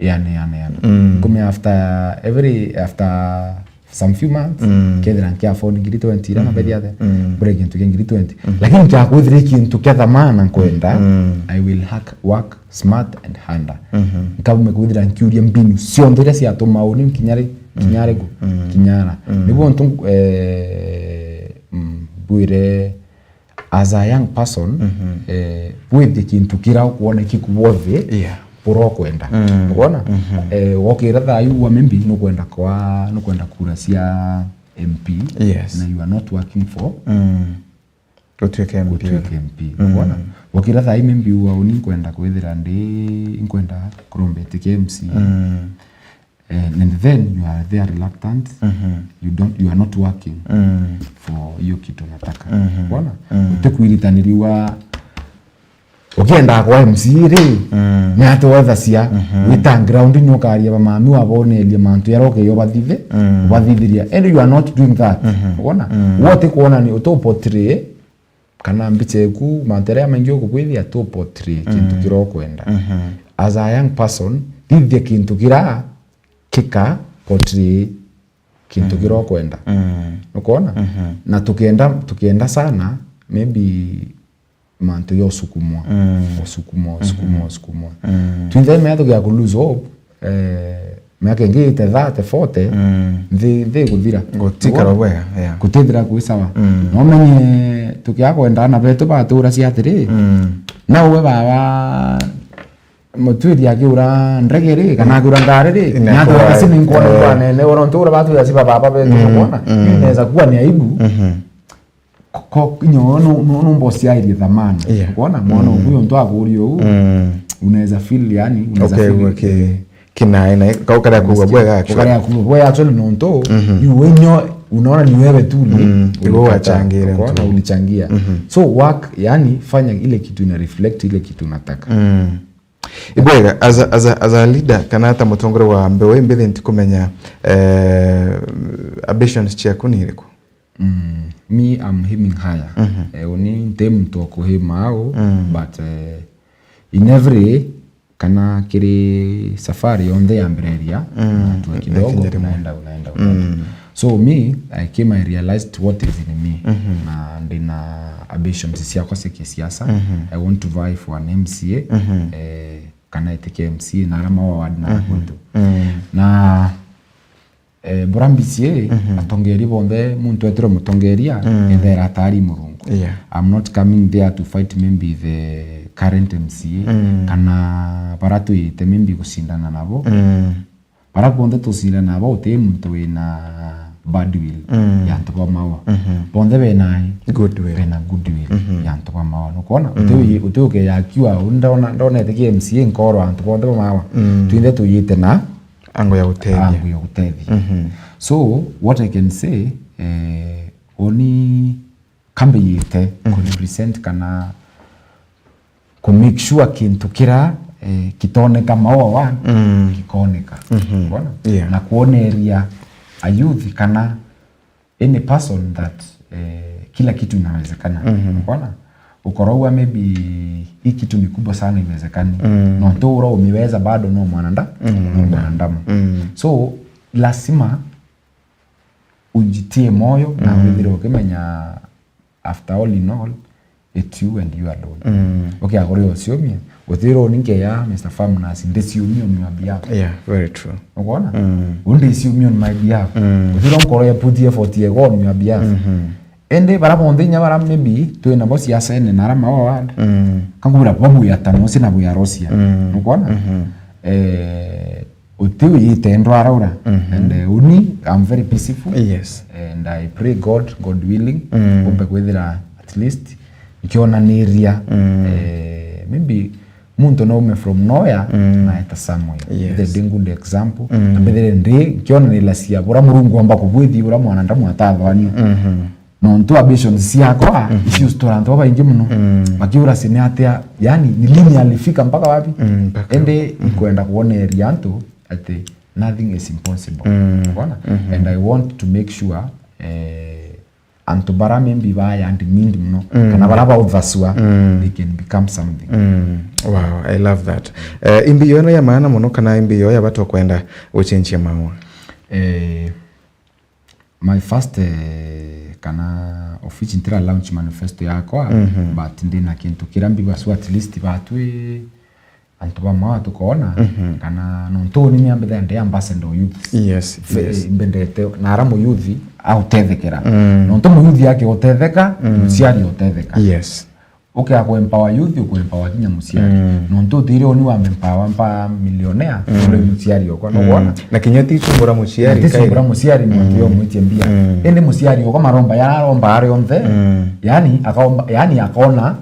yane, yane, yane. Mm. Nkumenya after every, after some few months, mm, kethira nkia afford ngiri twenty ira, mhm, na mbethia athe, mm, ngure kintu kia ngiri twenty. Mhm. Lakini kia kwithira kintu kia thamana nkwenda, mm, I will hack, work smart and harder. Mhm. Nkauma kwithira nkiuria mbinu cionthe iria ciatuma uni nkinya ri, kinya ri gu, mm, kinya ra. Mm. Nibo ntu, eh, mm, mbwire, as a young person, mhm, eh, withie kintu kira ukwona kiku worthy, yeah, bura ukwenda. Mm. Ukwona? Mhm. Eh, wokira thayu wa maybe nukwenda kwa, nukwenda kura cia M P, yes, na you are not working for, mm, gutuike M P. Gutuike M P. Mm. Ukwona? Wokira thayu maybe wa uni nkwenda kwithira ndi, nkwenda kurombete kia M C A. Mm. Eh, and then you are there reluctant, mhm, you don't, you are not working, mm, for hiyo kitu nataka. Mhm. Bona? Mm. Utikwiritaniria wa, ukienda kwa M C A ri, mm, ni ati wethacia, mhm, wita ground ni ukaria ba mami waboneria mantu yara ukeyo bathithe, mm, bathithiria. And you are not doing that. Mhm. Bona? Mm. Wote kuona ni uto portray kana mbicha eku, mantu jaria maingi ugukwithia tu portray kintu, mm, kira ukwenda. Mhm. As a young person, thithia kintu kira kika portray kintu kiria ukwenda. Nukwona? Na tukienda, tukienda sana, maybe mantu ya usukumwa. Usukumwa, usukumwa, usukumwa. Twinthe mea tugia ku lose hope, eh, miaka ingi ite thirty, forty, nthi, nthi iguthira. Gutikara bwega, yeah. Gutithira kwi sawa. No menye tukia kwenda ana betu batura cia atiri, na uwe baba mutwiri akiura ndege ri, kana akiura ngari ri, ni atu basi ni nkwona, eh, nkwona, ne, ne, oro ntu ura batu ya siba baba betu, nukwona? Inaweza kuwa ni aibu. Ko, ko, inyo no, no, no boss airie thamani. Yeah. Kuona mwana uyu ntu akuria uu, unaweza feel, yani, unaweza feel, okay, kinae na kau karia kugwa bwega, actually. Karia kugwa bwega, actually, nontu, you wenyewe unaona ni wewe tu uli-, iwe wachangire, unaona, ulichangia. So work, yani, fanya ile kitu ina reflect ile kitu unataka. Ibwega, as a, as a, as a leader, kana ata mutongoria wa mbeu imbithi ntikumenya, eh, ambitions ciaku ni iriku? Mm, me, I'm aiming higher. Eh, uni nti muntu wa kuhima au, but, eh, in every, kana kiri safari yonthe yambireria, na hatua kidogo, unaenda, unaenda, unaenda. So me, I came, I realized what is in me. Na ndina ambitions ciakwa cia kisiasa. I want to vie for an M C A, eh, kana itike M C A, na arama wa ward na kwetu. Na Eh, bura mbicie, atongeria bonthe, muntu etirwe mutongeria, ethera atari Murungu. Yeah. I'm not coming there to fight maybe the current M C A, kana bara twite maybe gucindana nabo. Bara bonthe tucindana nabo, uti muntu wina bad will ya antu ba mawa. Bonthe bena goodwill. Bena goodwill ya antu ba mawa. Nukwona? Uti uyi-, uti ukeya akiwa, ndona, ndonete ki M C A nkoro antu bonthe ba mawa. Twinthe tuyite na angu ya gutethia. Angu ya gutethia. So, what I can say, eh, uni kambiyite ku represent kana ku make sure kintu kira, eh, kitoneka maua wa, gikoneka. Bona? Yeah. Na kuoneria a youth kana any person that, eh, kila kitu inawezekana. Unaona? Ukorogwa maybe hii kitu ni kubwa sana, iwezekani. Nontu ura umiweza bado no mwananda-, no mwanadamu. So, lazima ujitie moyo na withire ukimenya, after all in all, it's you and you alone. Ukiaga kuria uciumia, uthirwo ni nkeya, Mister Farmers, ndiciumia on your behalf. Yeah, very true. Ukwona? Uu ndiciumia on my behalf. Uthirwo nkoro ya put effort yego on your behalf. Indi bara bonthe inya bara maybe twi nabo siasene na ara ma ward, kangubira bo bwiyata nosi na bwiyarosia. Ukwona? Eh, uti uyite ndwara ura. And, eh, uni, I'm very peaceful. Yes. And I pray God, God willing, umbe kwithira at least nkionaniria, eh, maybe muntu no ume from nowhere na eta somewhere. Yes. Mbithire ndi good example. Na mbithire ndi nkionaniria cia bura Murungu amba kubwithi, bura mwanadamu atathwania. Nontu ambitions ciakwa icio citura antu babaingi muno. Bakiura si ni atia, yani, ni lini alifika mpaka wapi? Indi ikwenda kuoneria antu ati nothing is impossible. Bona? And I want to make sure, eh, antu bara maybe baya demand muno, kana bara bauthasua, they can become something. Wow, I love that. Eh, imbi yo no ya maana muno, kana imbi yo ya batu kwenda gucenjia maua? Eh, my first, eh, kana official ntira launch manifesto yakwa, but ndina kintu kira mbibasua at least batwi antu bamwe tukoona, kana nontu ni miambitha ndi ambassador youth. Yes, yes. Mbendete na ara muyuthi autethekera. Nontu muyuthi akiutetheka, muciari utetheka. Yes. Ukia ku empower youth, uku empower kinya muciari. Nontu utiri uni wa empower mpa millionaire, uri muciari okwa, nukwona? Na kinya ti chumbura muciari, ti chumbura muciari, muntu yo mwitie mbia. Indi muciari okwa maromba yararomba ari onthe, yani akaomba, yani akona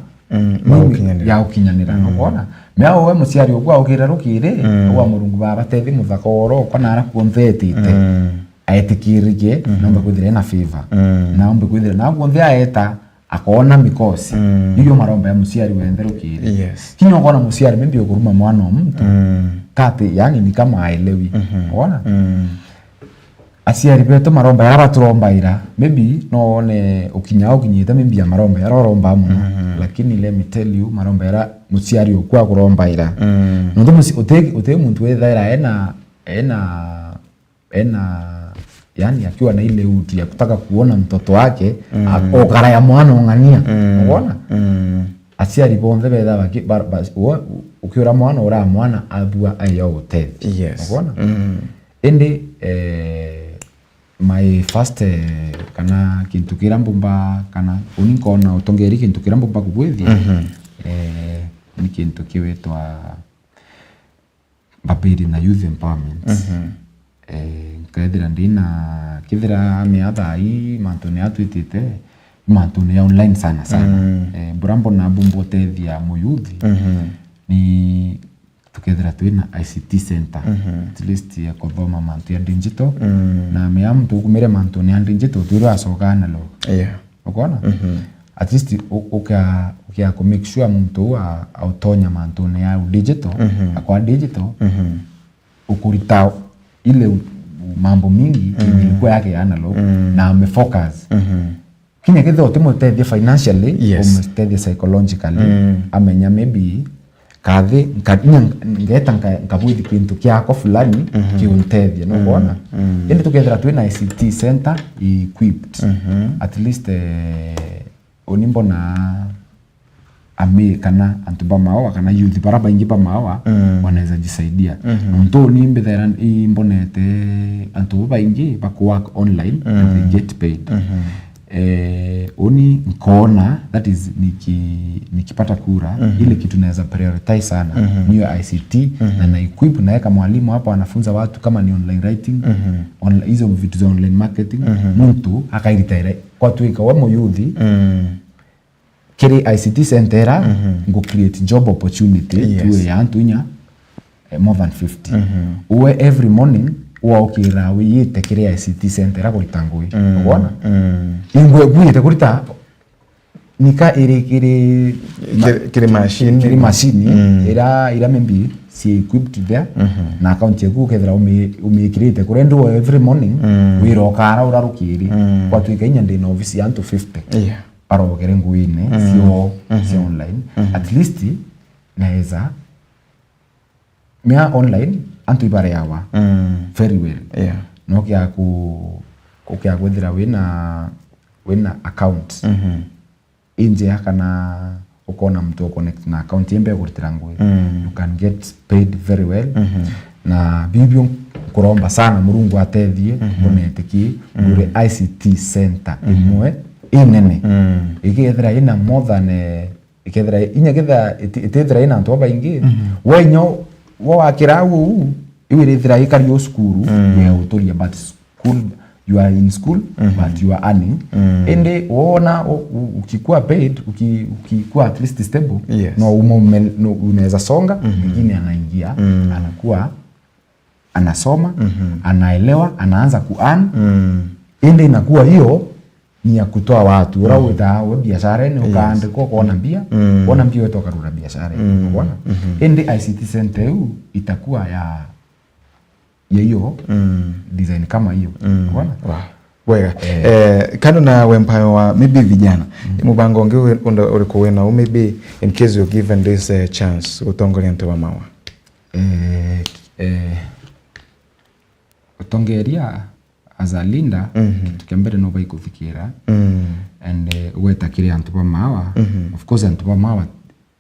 ya gukinyanira, nukwona? Mea we muciari okwa ukira rukiri, wa Murungu baba tethi muthaka oro okwa na ara kuonthe etite. Aetikirike, nombe kwithira ena favor. Na ombe kwithira na kuonthe aeta, akoona mikosi. Irio maromba ya muciari wenthe rukiri. Yes. Kinya ukoona muciari maybe ukuruma mwana wa muntu, kati, yani, ni kama aelewi. Ukoona? Aciari betu maromba yara baturombaira, maybe no one ukinya ukinyite maybe ya maromba yara uromba muno. Lakini let me tell you, maromba yara muciari okwa akurombaira. Nontu muci-, uti, uti muntu withaira ena, ena ena yani akiwa na ile utu ya kutaka kuona mtoto wake, mm, a-, okaraya mwana ong'ania. Mm. Unaona? Mm. Aciari bonthe betha baki-, ba-, ba-, u-, ukiura mwana, uraa mwana abua ayo utethio. Yes. Unaona? Mm. Indi, eh, my first, eh, kana kintu kira mbumba, kana uni nkona utongeri kintu kira mbumba kugwithia, mhm, eh, ni kintu kiwitwa Mbabiri na youth empowerment. Mhm. Eh, nkethira ndina, kethira miatha ii mantune atwitite, mantune ya online sana sana. Mm. Eh, bura mbona mbumba utethia muyuthi, mhm, ni tukethira twina I C T center, mhm, at least ya kuthoma mantu ya digital. Mm. Na mea muntu ukumire mantune ya digital, twirwa acoka analog. Yeah. Ukoona? Mhm. At least u-, ukia-, ukia ku make sure muntu uu a-, autonya mantune ya digital, mhm, akwa digital, mhm, ukurita ile u-, mambo mingi, mm, ilikuwa yake ya analog, mm, na ame focus. Mhm. Kinya kethira utimutethia financially, yes, umutethia psychologically, mm, amenya maybe kathi, nka-, inya ngeeta nka-, nkabwithi kintu kiakwa fulani, mhm, kiuntethia, nukwona? Mm. Indi tukethira twina I C T center equipped, mhm, at least, eh, uni mbona ami kana antu ba maoa kana youth bara baingi ba maoa, mm, wanaweza jisaidia. Mhm. Nontu uni mbithera imbonete antu babaingi baku work online and they, mm, get paid. Mhm. Eh, uni nkoona, that is, niki-, nikipata kura, mhm, ile kitu naweza prioritize sana, mhm, niyo I C T, mhm, na na equip, naweka mwalimu hapo anafunza watu kama ni online writing, mhm, onla-, hizo vitu za online marketing, mhm, muntu akairita ira. Kwatwika we muyuthi, mm, kiri I C T center ira, mhm, ngu create job opportunity, yes, tuwe ya antu inya, eh, more than fifty. Mhm. Uwe every morning, waukira wiyite kiri I C T center ira kurita ngui. Mm. Ukwona? Mm. Ingwe bwite kurita nika iri kiri ma-, kiri, kiri machine. Kiri machine, mm, ira, ira maybe si equipped there, mhm, na account yaku ukethira umi-, umikirite kuria ndi every morning, mm, wira ukara urarukiri. Mm. Kwatwika inya ndina ofisi ya antu fifty. Yeah. Barogere nguine, mm, cio, mhm, cia online. Mhm. At least, naweza mea online, antu ibareawa, mm, very well. Yeah. No kia ku-, ukia kwithira wina, wina account, mhm, injea kana ukona mtu o connect na account imbe kuritira ngui, mm, you can get paid very well. Mhm. Na bibio nkuromba sana Murungu atethie, mhm, mbonete ki, mm, ngure I C T center, mhm, imwe inene. Mm. Ikethira ina more than, eh, ikethira, inya ketha iti-, itithira ina antu babaingi, mhm, we inya wo wakira au uu, iu irithira ikari o cukuru, mm, ya uturia, but school, you are in school, mhm, but you are earning. Mm. Indi wona u-, u-, ukikuwa paid, uki-, ukikuwa at least stable, yes, no umo ume-, no unaweza songa, mhm, mwingine anaingia, mm, anakuwa anasoma, mhm, anaelewa, anaanza ku earn. Mm. Indi inakuwa hiyo ni ya kutoa watu. Ura, mhm, withaa we biasharene, yes, ukaandikwa, ukoona mbia, mm, wona mbia weta ukarura biasharene. Mm. Unaona? Mhm. Indi I C T center iu itakuwa ya, ya hiyo, mm, design kama hiyo. Mm. Unaona? Wow. Wega. Eh. Eh, kando na wempower wa maybe vijana, mm, ni mubango ungi wi-, unda-, uriku wina u maybe in case you're given this, eh, chance gutongoria antu ba mawa? Eh, eh, utongeria as a leader, mhm, kintu kia mbere no baikuthikira, mm, and, eh, gweta kiri antu ba mawa. Mhm. Of course, antu ba mawa,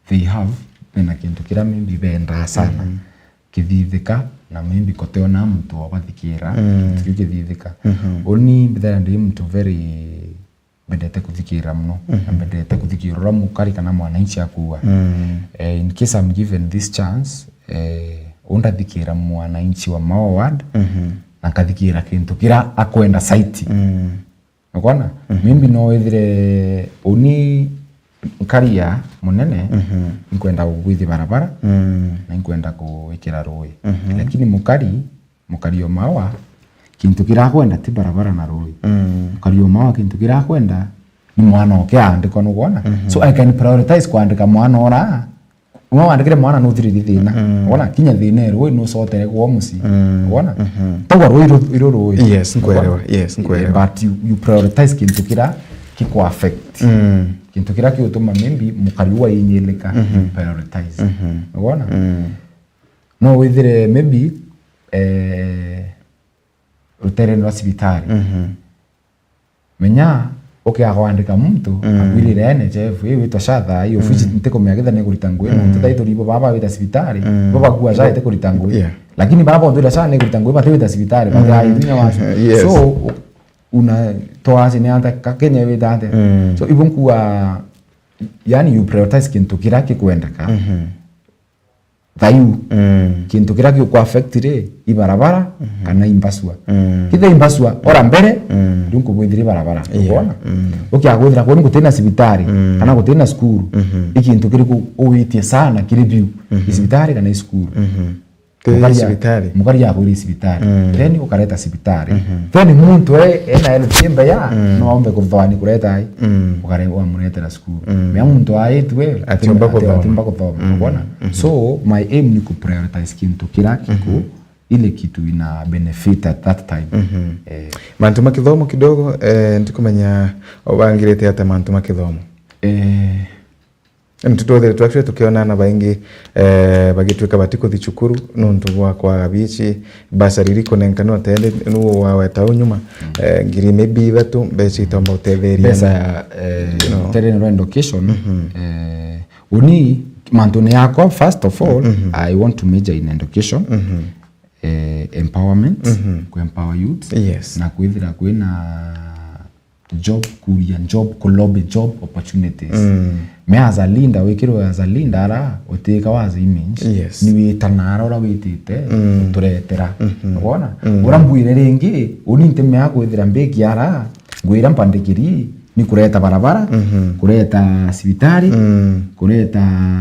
they have, bena kintu kiria maybe bendaa sana, mhm, kithithika, na maybe koteona muntu obathikira, mm, kintu kiu kithithika. Mhm. Uni mbithira ndi muntu very mbendete kuthikira muno, mhm, na mbendete kuthikira uria mukari kana mwananchi akuuga. Mm. Eh, in case I'm given this chance, eh, undathikira mwananchi wa Maua Ward, mhm, na nkathikira kintu kiria akwenda site. Mm. Ukwona? Mhm. Maybe no withire uni nkaria munene, mhm, nkwenda kugwithia barabara, mm, na nkwenda kuikira rui. Mhm. Lakini mukari Mukari o mawa, kintu kiria akwenda ti barabara na rui. Mm. Mukari o mawa, kintu kiria akwenda ni mwana oke aandikwa, nukwona? Mhm. So I can prioritize kwandika mwana ora. Umwe wandikire mwana nuthiriri thina. Mm. Wona? Kinya thina e rui nucotere gwa mucii. Mm. Wona? Mhm. Tauga rui iru, iru rui. Yes, nkwerewa. Wona? Yes, eh, nkwerewa. But you, you prioritize kintu kiria kiku affect. Mm. Kintu kiria kiutuma maybe mukari uu ainyilika, mhm, you prioritize. Mhm. Wona? Mm. No withire maybe, eh, ruterene rwa cibitari. Mhm. Menya, ukiaga kwandika muntu, mm, akwirire N H F, ii witwa SHA thaa ii, ofisi, mm, ntikumenya kethira ni kurita ngugi, mm, nontu thaa ii turibo baba bawita cibitari, mm, bo bakua SHA itikurita ngugi. Yeah. Lakini baba bonthe SHA ni kurita ngugi, batiwita cibitari, bati, mm, ai, inya wacu. Yes. So, u-, una, twaci ni ata, ka Kenya wita ate? Mm. So, ibo nkua, yani, you prioritize kintu kiria gikwendeka. Mhm. Thayu, mm, kintu kiria giku affect ri, i barabara, mhm, kana i mbacua. Mm. Kethira i mbacua, ora mbere, mm, riu nkubwithira i barabara. Yeah. Ukoona? Mm. Ukiaga kwithira kuu gutina cibitari, mm, kana gutina cukuru, mhm, i kintu kiriku uwitie sana kiri biu? Mhm. I cibitari kana i cukuru? Mhm. Mukaria, cibitari. Mukaria akwiri cibitari. Mm. Then ukareta cibitari. Mhm. Then muntu e, ena health imbeya, mm, no ombe kuthoani kureta ai. Mm. Ukare-, wamuretera cukuru. Mm. Mea muntu aitwe, atiumba ati-, kuthoma. Atiumba kuthoma. Mm. Ukoona? Mhm. So, my aim ni ku prioritize kintu kiria kiku, mhm, ile kitu ina benefit at that time. Mhm. Eh. Mantu ma kithomo kidogo, eh, ntikumenya ubangirite ata mantu ma kithomo? Eh, Nitutwethiritwe actually tukiona ana baingi, eh, bagituika batikuthi cukuru nontu bwa kwaga bici, bursary iri kunenkanwa tende, nuu waweta au nyuma, mm, eh, ngiri maybe ithatu, mbeca itomba utetheria mbeca na, ya, eh, you know, terene rwa education, mhm, eh, uni mantune yakwa, first of all, mhm, I want to major in education, mhm, eh, empowerment, mhm, ku empower youth, yes, na kwithira kwina job, kuria job, ku lobby job opportunities. Mm. Me as a leader, wikirwe as a leader ara, utika wa as image, yes, ni witana ara ura witite, mm, uturetera. Mhm. Ukoona? Mm. Ura mbwire ringi, uni ntimea kwithira mbiki ara, ngwira mpandikiri, ni kureta barabara, mhm, kureta cibitari, mm, kureta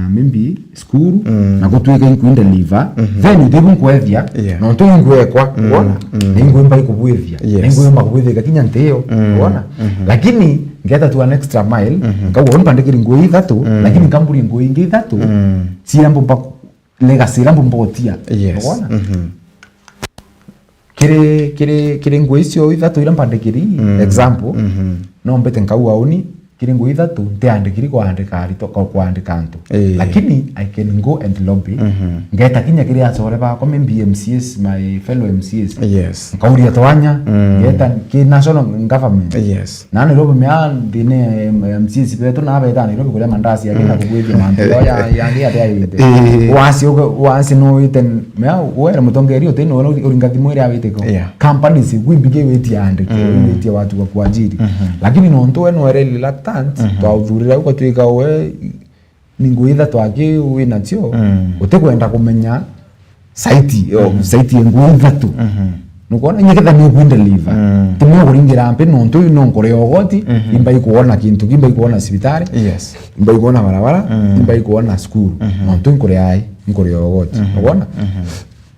maybe cukuru, mm, na gutwika inkwindeliver, mhm, then utibu nkwethia, yeah, nontu ingwekwa, mm, ukoona? Mm. Na ingwimba ikubwithia. Yes. Na ingwimba kubwithia kinya ntiyo, mm, ukoona? Mhm. Lakini ngeta tu an extra mile, mhm, nkauga, "Uni mpandikiri ngugi ithatu, mm, lakini nkamburi ngugi ingi ithatu, mm, ciria mbumba ku-, legacy iria mbumba utia." Yes. Ukoona? Mhm. Kiri, kiri, kiri ngugi icio ithatu iria mpandikiri, mm, example, mhm, no mbite nkauga uni, kiri ngugi ithatu, ntiandikiri kwandika aritwa, kwa-, kwandika antu. Ii. Lakini I can go and lobby, mhm, ngeta kinya kiri acore bakwa, maybe M C As, my fellow M C As. Yes. Nkauria twanya, mm, ngeta ki national government. Yes. Na Nairobi mea nthine, em, M C As betu na beta Nairobi kuria mandazi yake na, mm, kugwithia mantu yo ya, yangi ya, ya, ya, ii, wasi uga-, wasi no wite, mea were mutongeria uti no uri-, uringa thimu iria witiko. Yeah. Companies igwi mbingi witie andiki, mm, witie watu wa kuajiri. Mhm. Lakini nontu we nwere reluctant, mhm, twauthuurira ugatwika we ni ngugi ithatu aki winacio, mm, utikwenda kumenya saiti, yo, mhm, saiti ya ngugi ithatu. Mhm. Nukwona, inya ketha ni ukwindeliver. Mm. Ti mwe kuringira mpi, nontu uyu no nkuria ugoti, mhm, imba ikwona kintu, imba ikwona cibitari, yes, imba ikwona barabara, mm, imba ikwona cukuru. Mhm. Nontu nkuria ai, nkuria ugoti. Mhm. Ukwona? Mhm.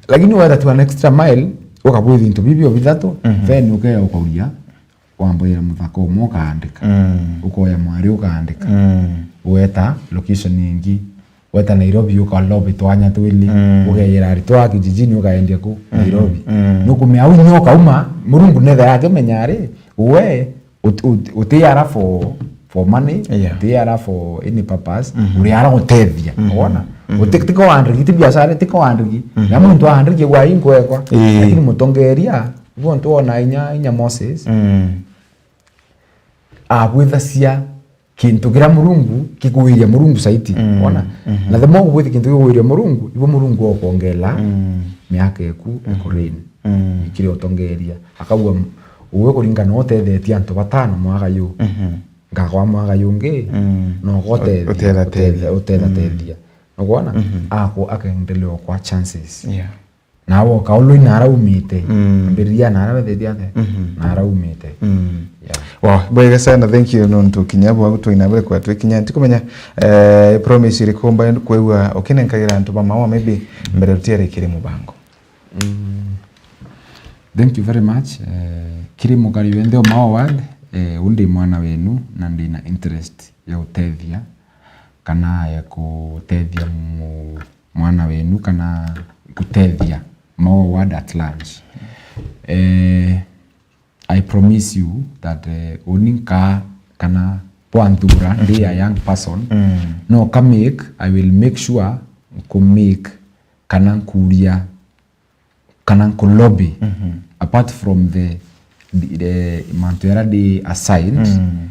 Lakini wetha tu an extra mile, ukabwithia into bibio bithatu, mhm, then ukea ukauria, wambwira muthaka umwe ukaandika. Mm. Ukoya mwari ukaandika. Mm. Weta location ingi. Weta Nairobi uka lobby twanya twili. Mm. Ukeyira aritwa a kijijini ukaendia ku, mhm, Nairobi. Mm. Nukumea au inya ukauma, Murungu netha yake menya ari, we, ut-, ut-, uti ara for, for money, yeah, uti ara for any purpose, mhm, uri ara gutethia. Mhm. Wona? Mhm. Uti-, tiko wandiki, ti biashara, tiko wandiki. Mhm. Na muntu aandiki gwa inkwekwa, ii, lakini mutongeria, ibo ntu wona inya, inya Moses, mm, abwithacia kintu kiria Murungu, kigwiria Murungu saiti. Mm. Wona? Mhm. Na the more ubwithia kintu kigwiria Murungu, ibo Murungu okwongela, mm, miaka eku, mm, ekureign. Mm. Ikiri utongeria. Akauga, "Uwe kuringana na utethetie antu batano mwaka yu, mhm, ngakwa mwaka yungi, mm, no gotethia, utethateithia, utetha-, utethateithia." Mm. Nukwona? Mhm. Ako, akaendelea kwa chances. Yeah. Nawe ukaulwa nara umite. Mm. Ambiriria nara wethitie ate? Mhm. Nara umite. Mm. Yeah. Wow, bwega sana, thank you nontu kinya bwa gutwina bure kwa twikinya. Ntikumenya, eh, promise iriku mba kwigua ukinenkagira antu ba Maua maybe mbere tutiarikire mubango. Mm. Thank you very much. Eh, kiri mukari wenthe o Maua Ward, eh, undi mwana wenu na ndina interest ya utethia kana ya kutethia mu-, mwana wenu kana gutethia Maua Ward at large. Eh, I promise you that, eh, uni nka-, kana bwanthura, ndi a, mhm, young person, mm, no ka make, I will make sure nku make kana nkuria kana nku lobby, mhm, apart from the, the, the mantu jaria ndi assigned, mm,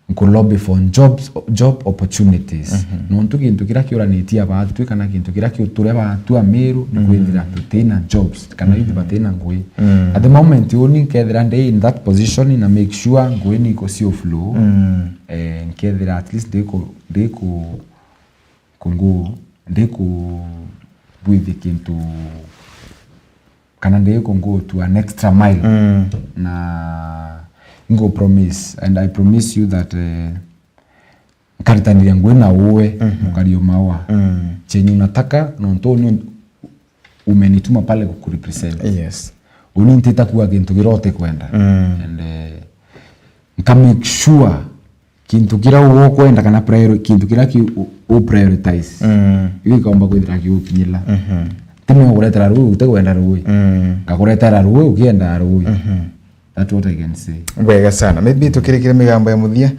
nku lobby for jobs, job opportunities. Mhm. Nontu gintu kiria kiuranitie abatwi kana gintu kiria kiuture abatwi Amiru ni, mhm, kwithira tutina jobs kana, mhm, youth batina ngui. Mm. At the moment uni nkethira ndi in that position na make sure ngui ni iko sio flow. Mm. Eh, nkethira at least ndiku, ndiku, kungu, ndiku bwithi kintu kana ndi ku go to an extra mile. Mm. Na ngu promise, and I promise you that, eh, nkaritaniria ngui na uwe, mhm, mukari o Maua. Mm. Chenye unataka, nontu uni umenituma pale kukurepresent. Yes. Uni ntita kuga kintu kiria utikwenda. Mm. And, eh, nka make sure kintu kiria ukwenda kana priori-, kintu kiria ki u, u prioritize. Mm. Iu ikomba kwithira gigukinyira. Mhm. Ti mwe gukuretera rui, utikwenda rui. Mm. Ngakuretera rui, ukienda rui. Mhm. That's what I can say. Bwega sana. Maybe tukirikire migambo ya muthia,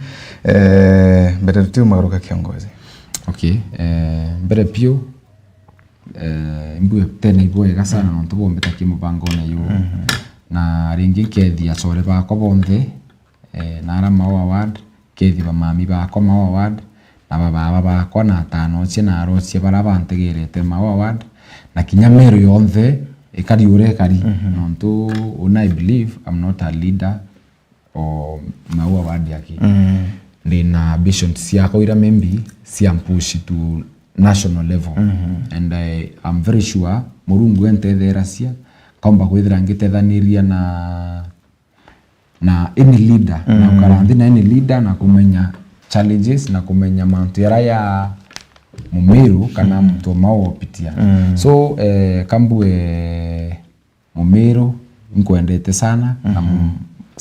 eh, mbere tutiumagaruka kiongozi. Okay, eh, mbere piu, eh, mbue tena ibwega sana, mm, nontu bombetakie mubangone yu. Mhm. Na ringi nkethia acore bakwa bonthe, eh, na ara Maua Ward, kethi ba mami bakwa Maua Ward, na ba baba bakwa, na atanochia na arochia bara bantegerete Maua Ward, na kinya Meru yonthe ikari uria ikari. Mhm. Nontu una, I believe I'm not a leader o Maua Ward aki. Mm. Ndina ambitions ciakwa ira maybe cia push to national level. Mhm. And I am very sure Murungu entetheracia, kaumba kwithira ngitethaniria na na any leader, na, mm, gukara nthi na any leader na kumenya challenges na kumenya mantu jaria ya Mumiru kana, mm, muntu o Maua opitia. Mm. So, eh, kambue Mumiru, nkwendete sana, na, mhm, mu-,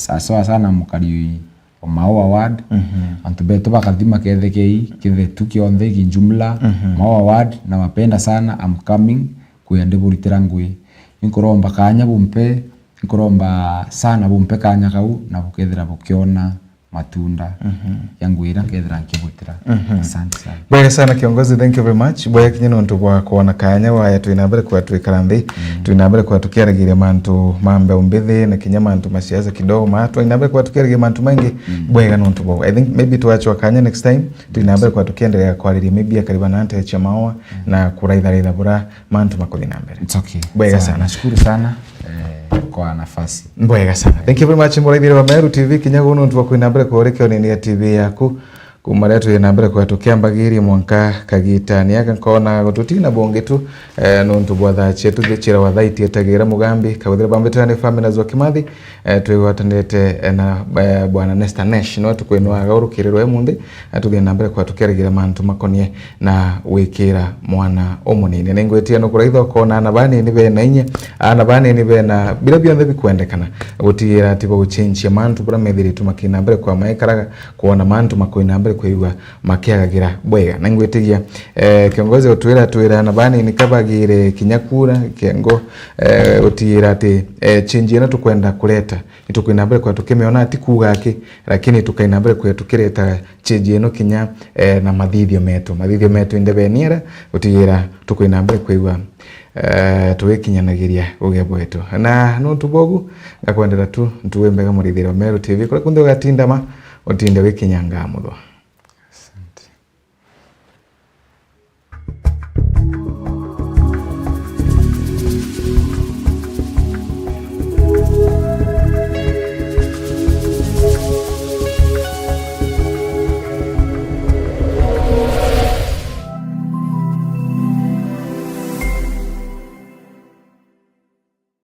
haswa sana mukari o Maua Ward. Mhm. Antu betu bakathima kethekei, kithetu kionthe kijumla, mhm, Maua Ward, nawapenda sana, I'm coming, kuya ndiburitira ngui. Inkuromba kanya bumpe, nkuromba sana bumpe kanya kau na bukethira bukiona matunda, mhm, ya ngui iria nkethira nkibutira. Mhm. Asante sana. Bwega sana kiongozi, thank you very much. Bwega kinya nontu bwa kwona kanya waya twina mbere kwa twikara nthi, mm, twina mbere kwa tukiaragiria mantu ma mbeu mbithi na kinya mantu ma siasa kidogo ma twina mbere kwa tukiaragiria mantu maingi. Mm. Bwega nontu bwa. I think maybe twachwa kanya next time twina mbere kwa tukiendelea kwariria maybe akariba na nte cha Maua, mm, na kuraitharitha bura mantu makuthi na mbere. It's okay. Bwega sana. Nashukuru sana, eh, kwa nafasi. Bwega sana. Thank you very much, muraithiri wa Meru T V, kinya guno ntu wa kwina mbere kwa urekeonini ya T V yaku. Kuma ria twi na mbere kwa tukiambagiria mwanka kagitani aka nkona gututina bungi tu, eh, nontu bwa thaa cietu thichira wa thaa itietagira mugambi, kaguthira bambitira ni family na zwa Kimathi, eh, twigwatanirite, eh, na, eh, bwana Nesta Nash, no tukwinwaga urukirirwe munthi, eh, tuthie na mbere kwa tukiaragira mantu makonie na gwikira mwana umunini. Ningwitia nukuraitha ukona ana banini bena inya, ana banini bena bira bionthe bikwendekana, gutigira ati baguchenchia mantu bura methiritwe makina mbere kwa maikaraga, kwona mantu makwina mbere kwigua makiagagira bwega. Ningwitigia, eh, kiongozi utwira, twira ana banini kabagire kinya kura, kiengo, eh, gutigira ati, eh, change ino tukwenda kureta, itukwina mbere kwa tukimiona ati kuga aki, lakini tukaina mbere kwa tukireta change ino kinya, eh, na mathithio metu. Mathithio metu inde beniera, gutigira tukwina mbere kwigua, eh, tugikinyanagiria uge bwetu. Na nontu bogu, ngakwendera tu ntuwe mbega murithiro Meru T V. Kuria kunthe ugatindama, utinde wikinyangaa muthwa.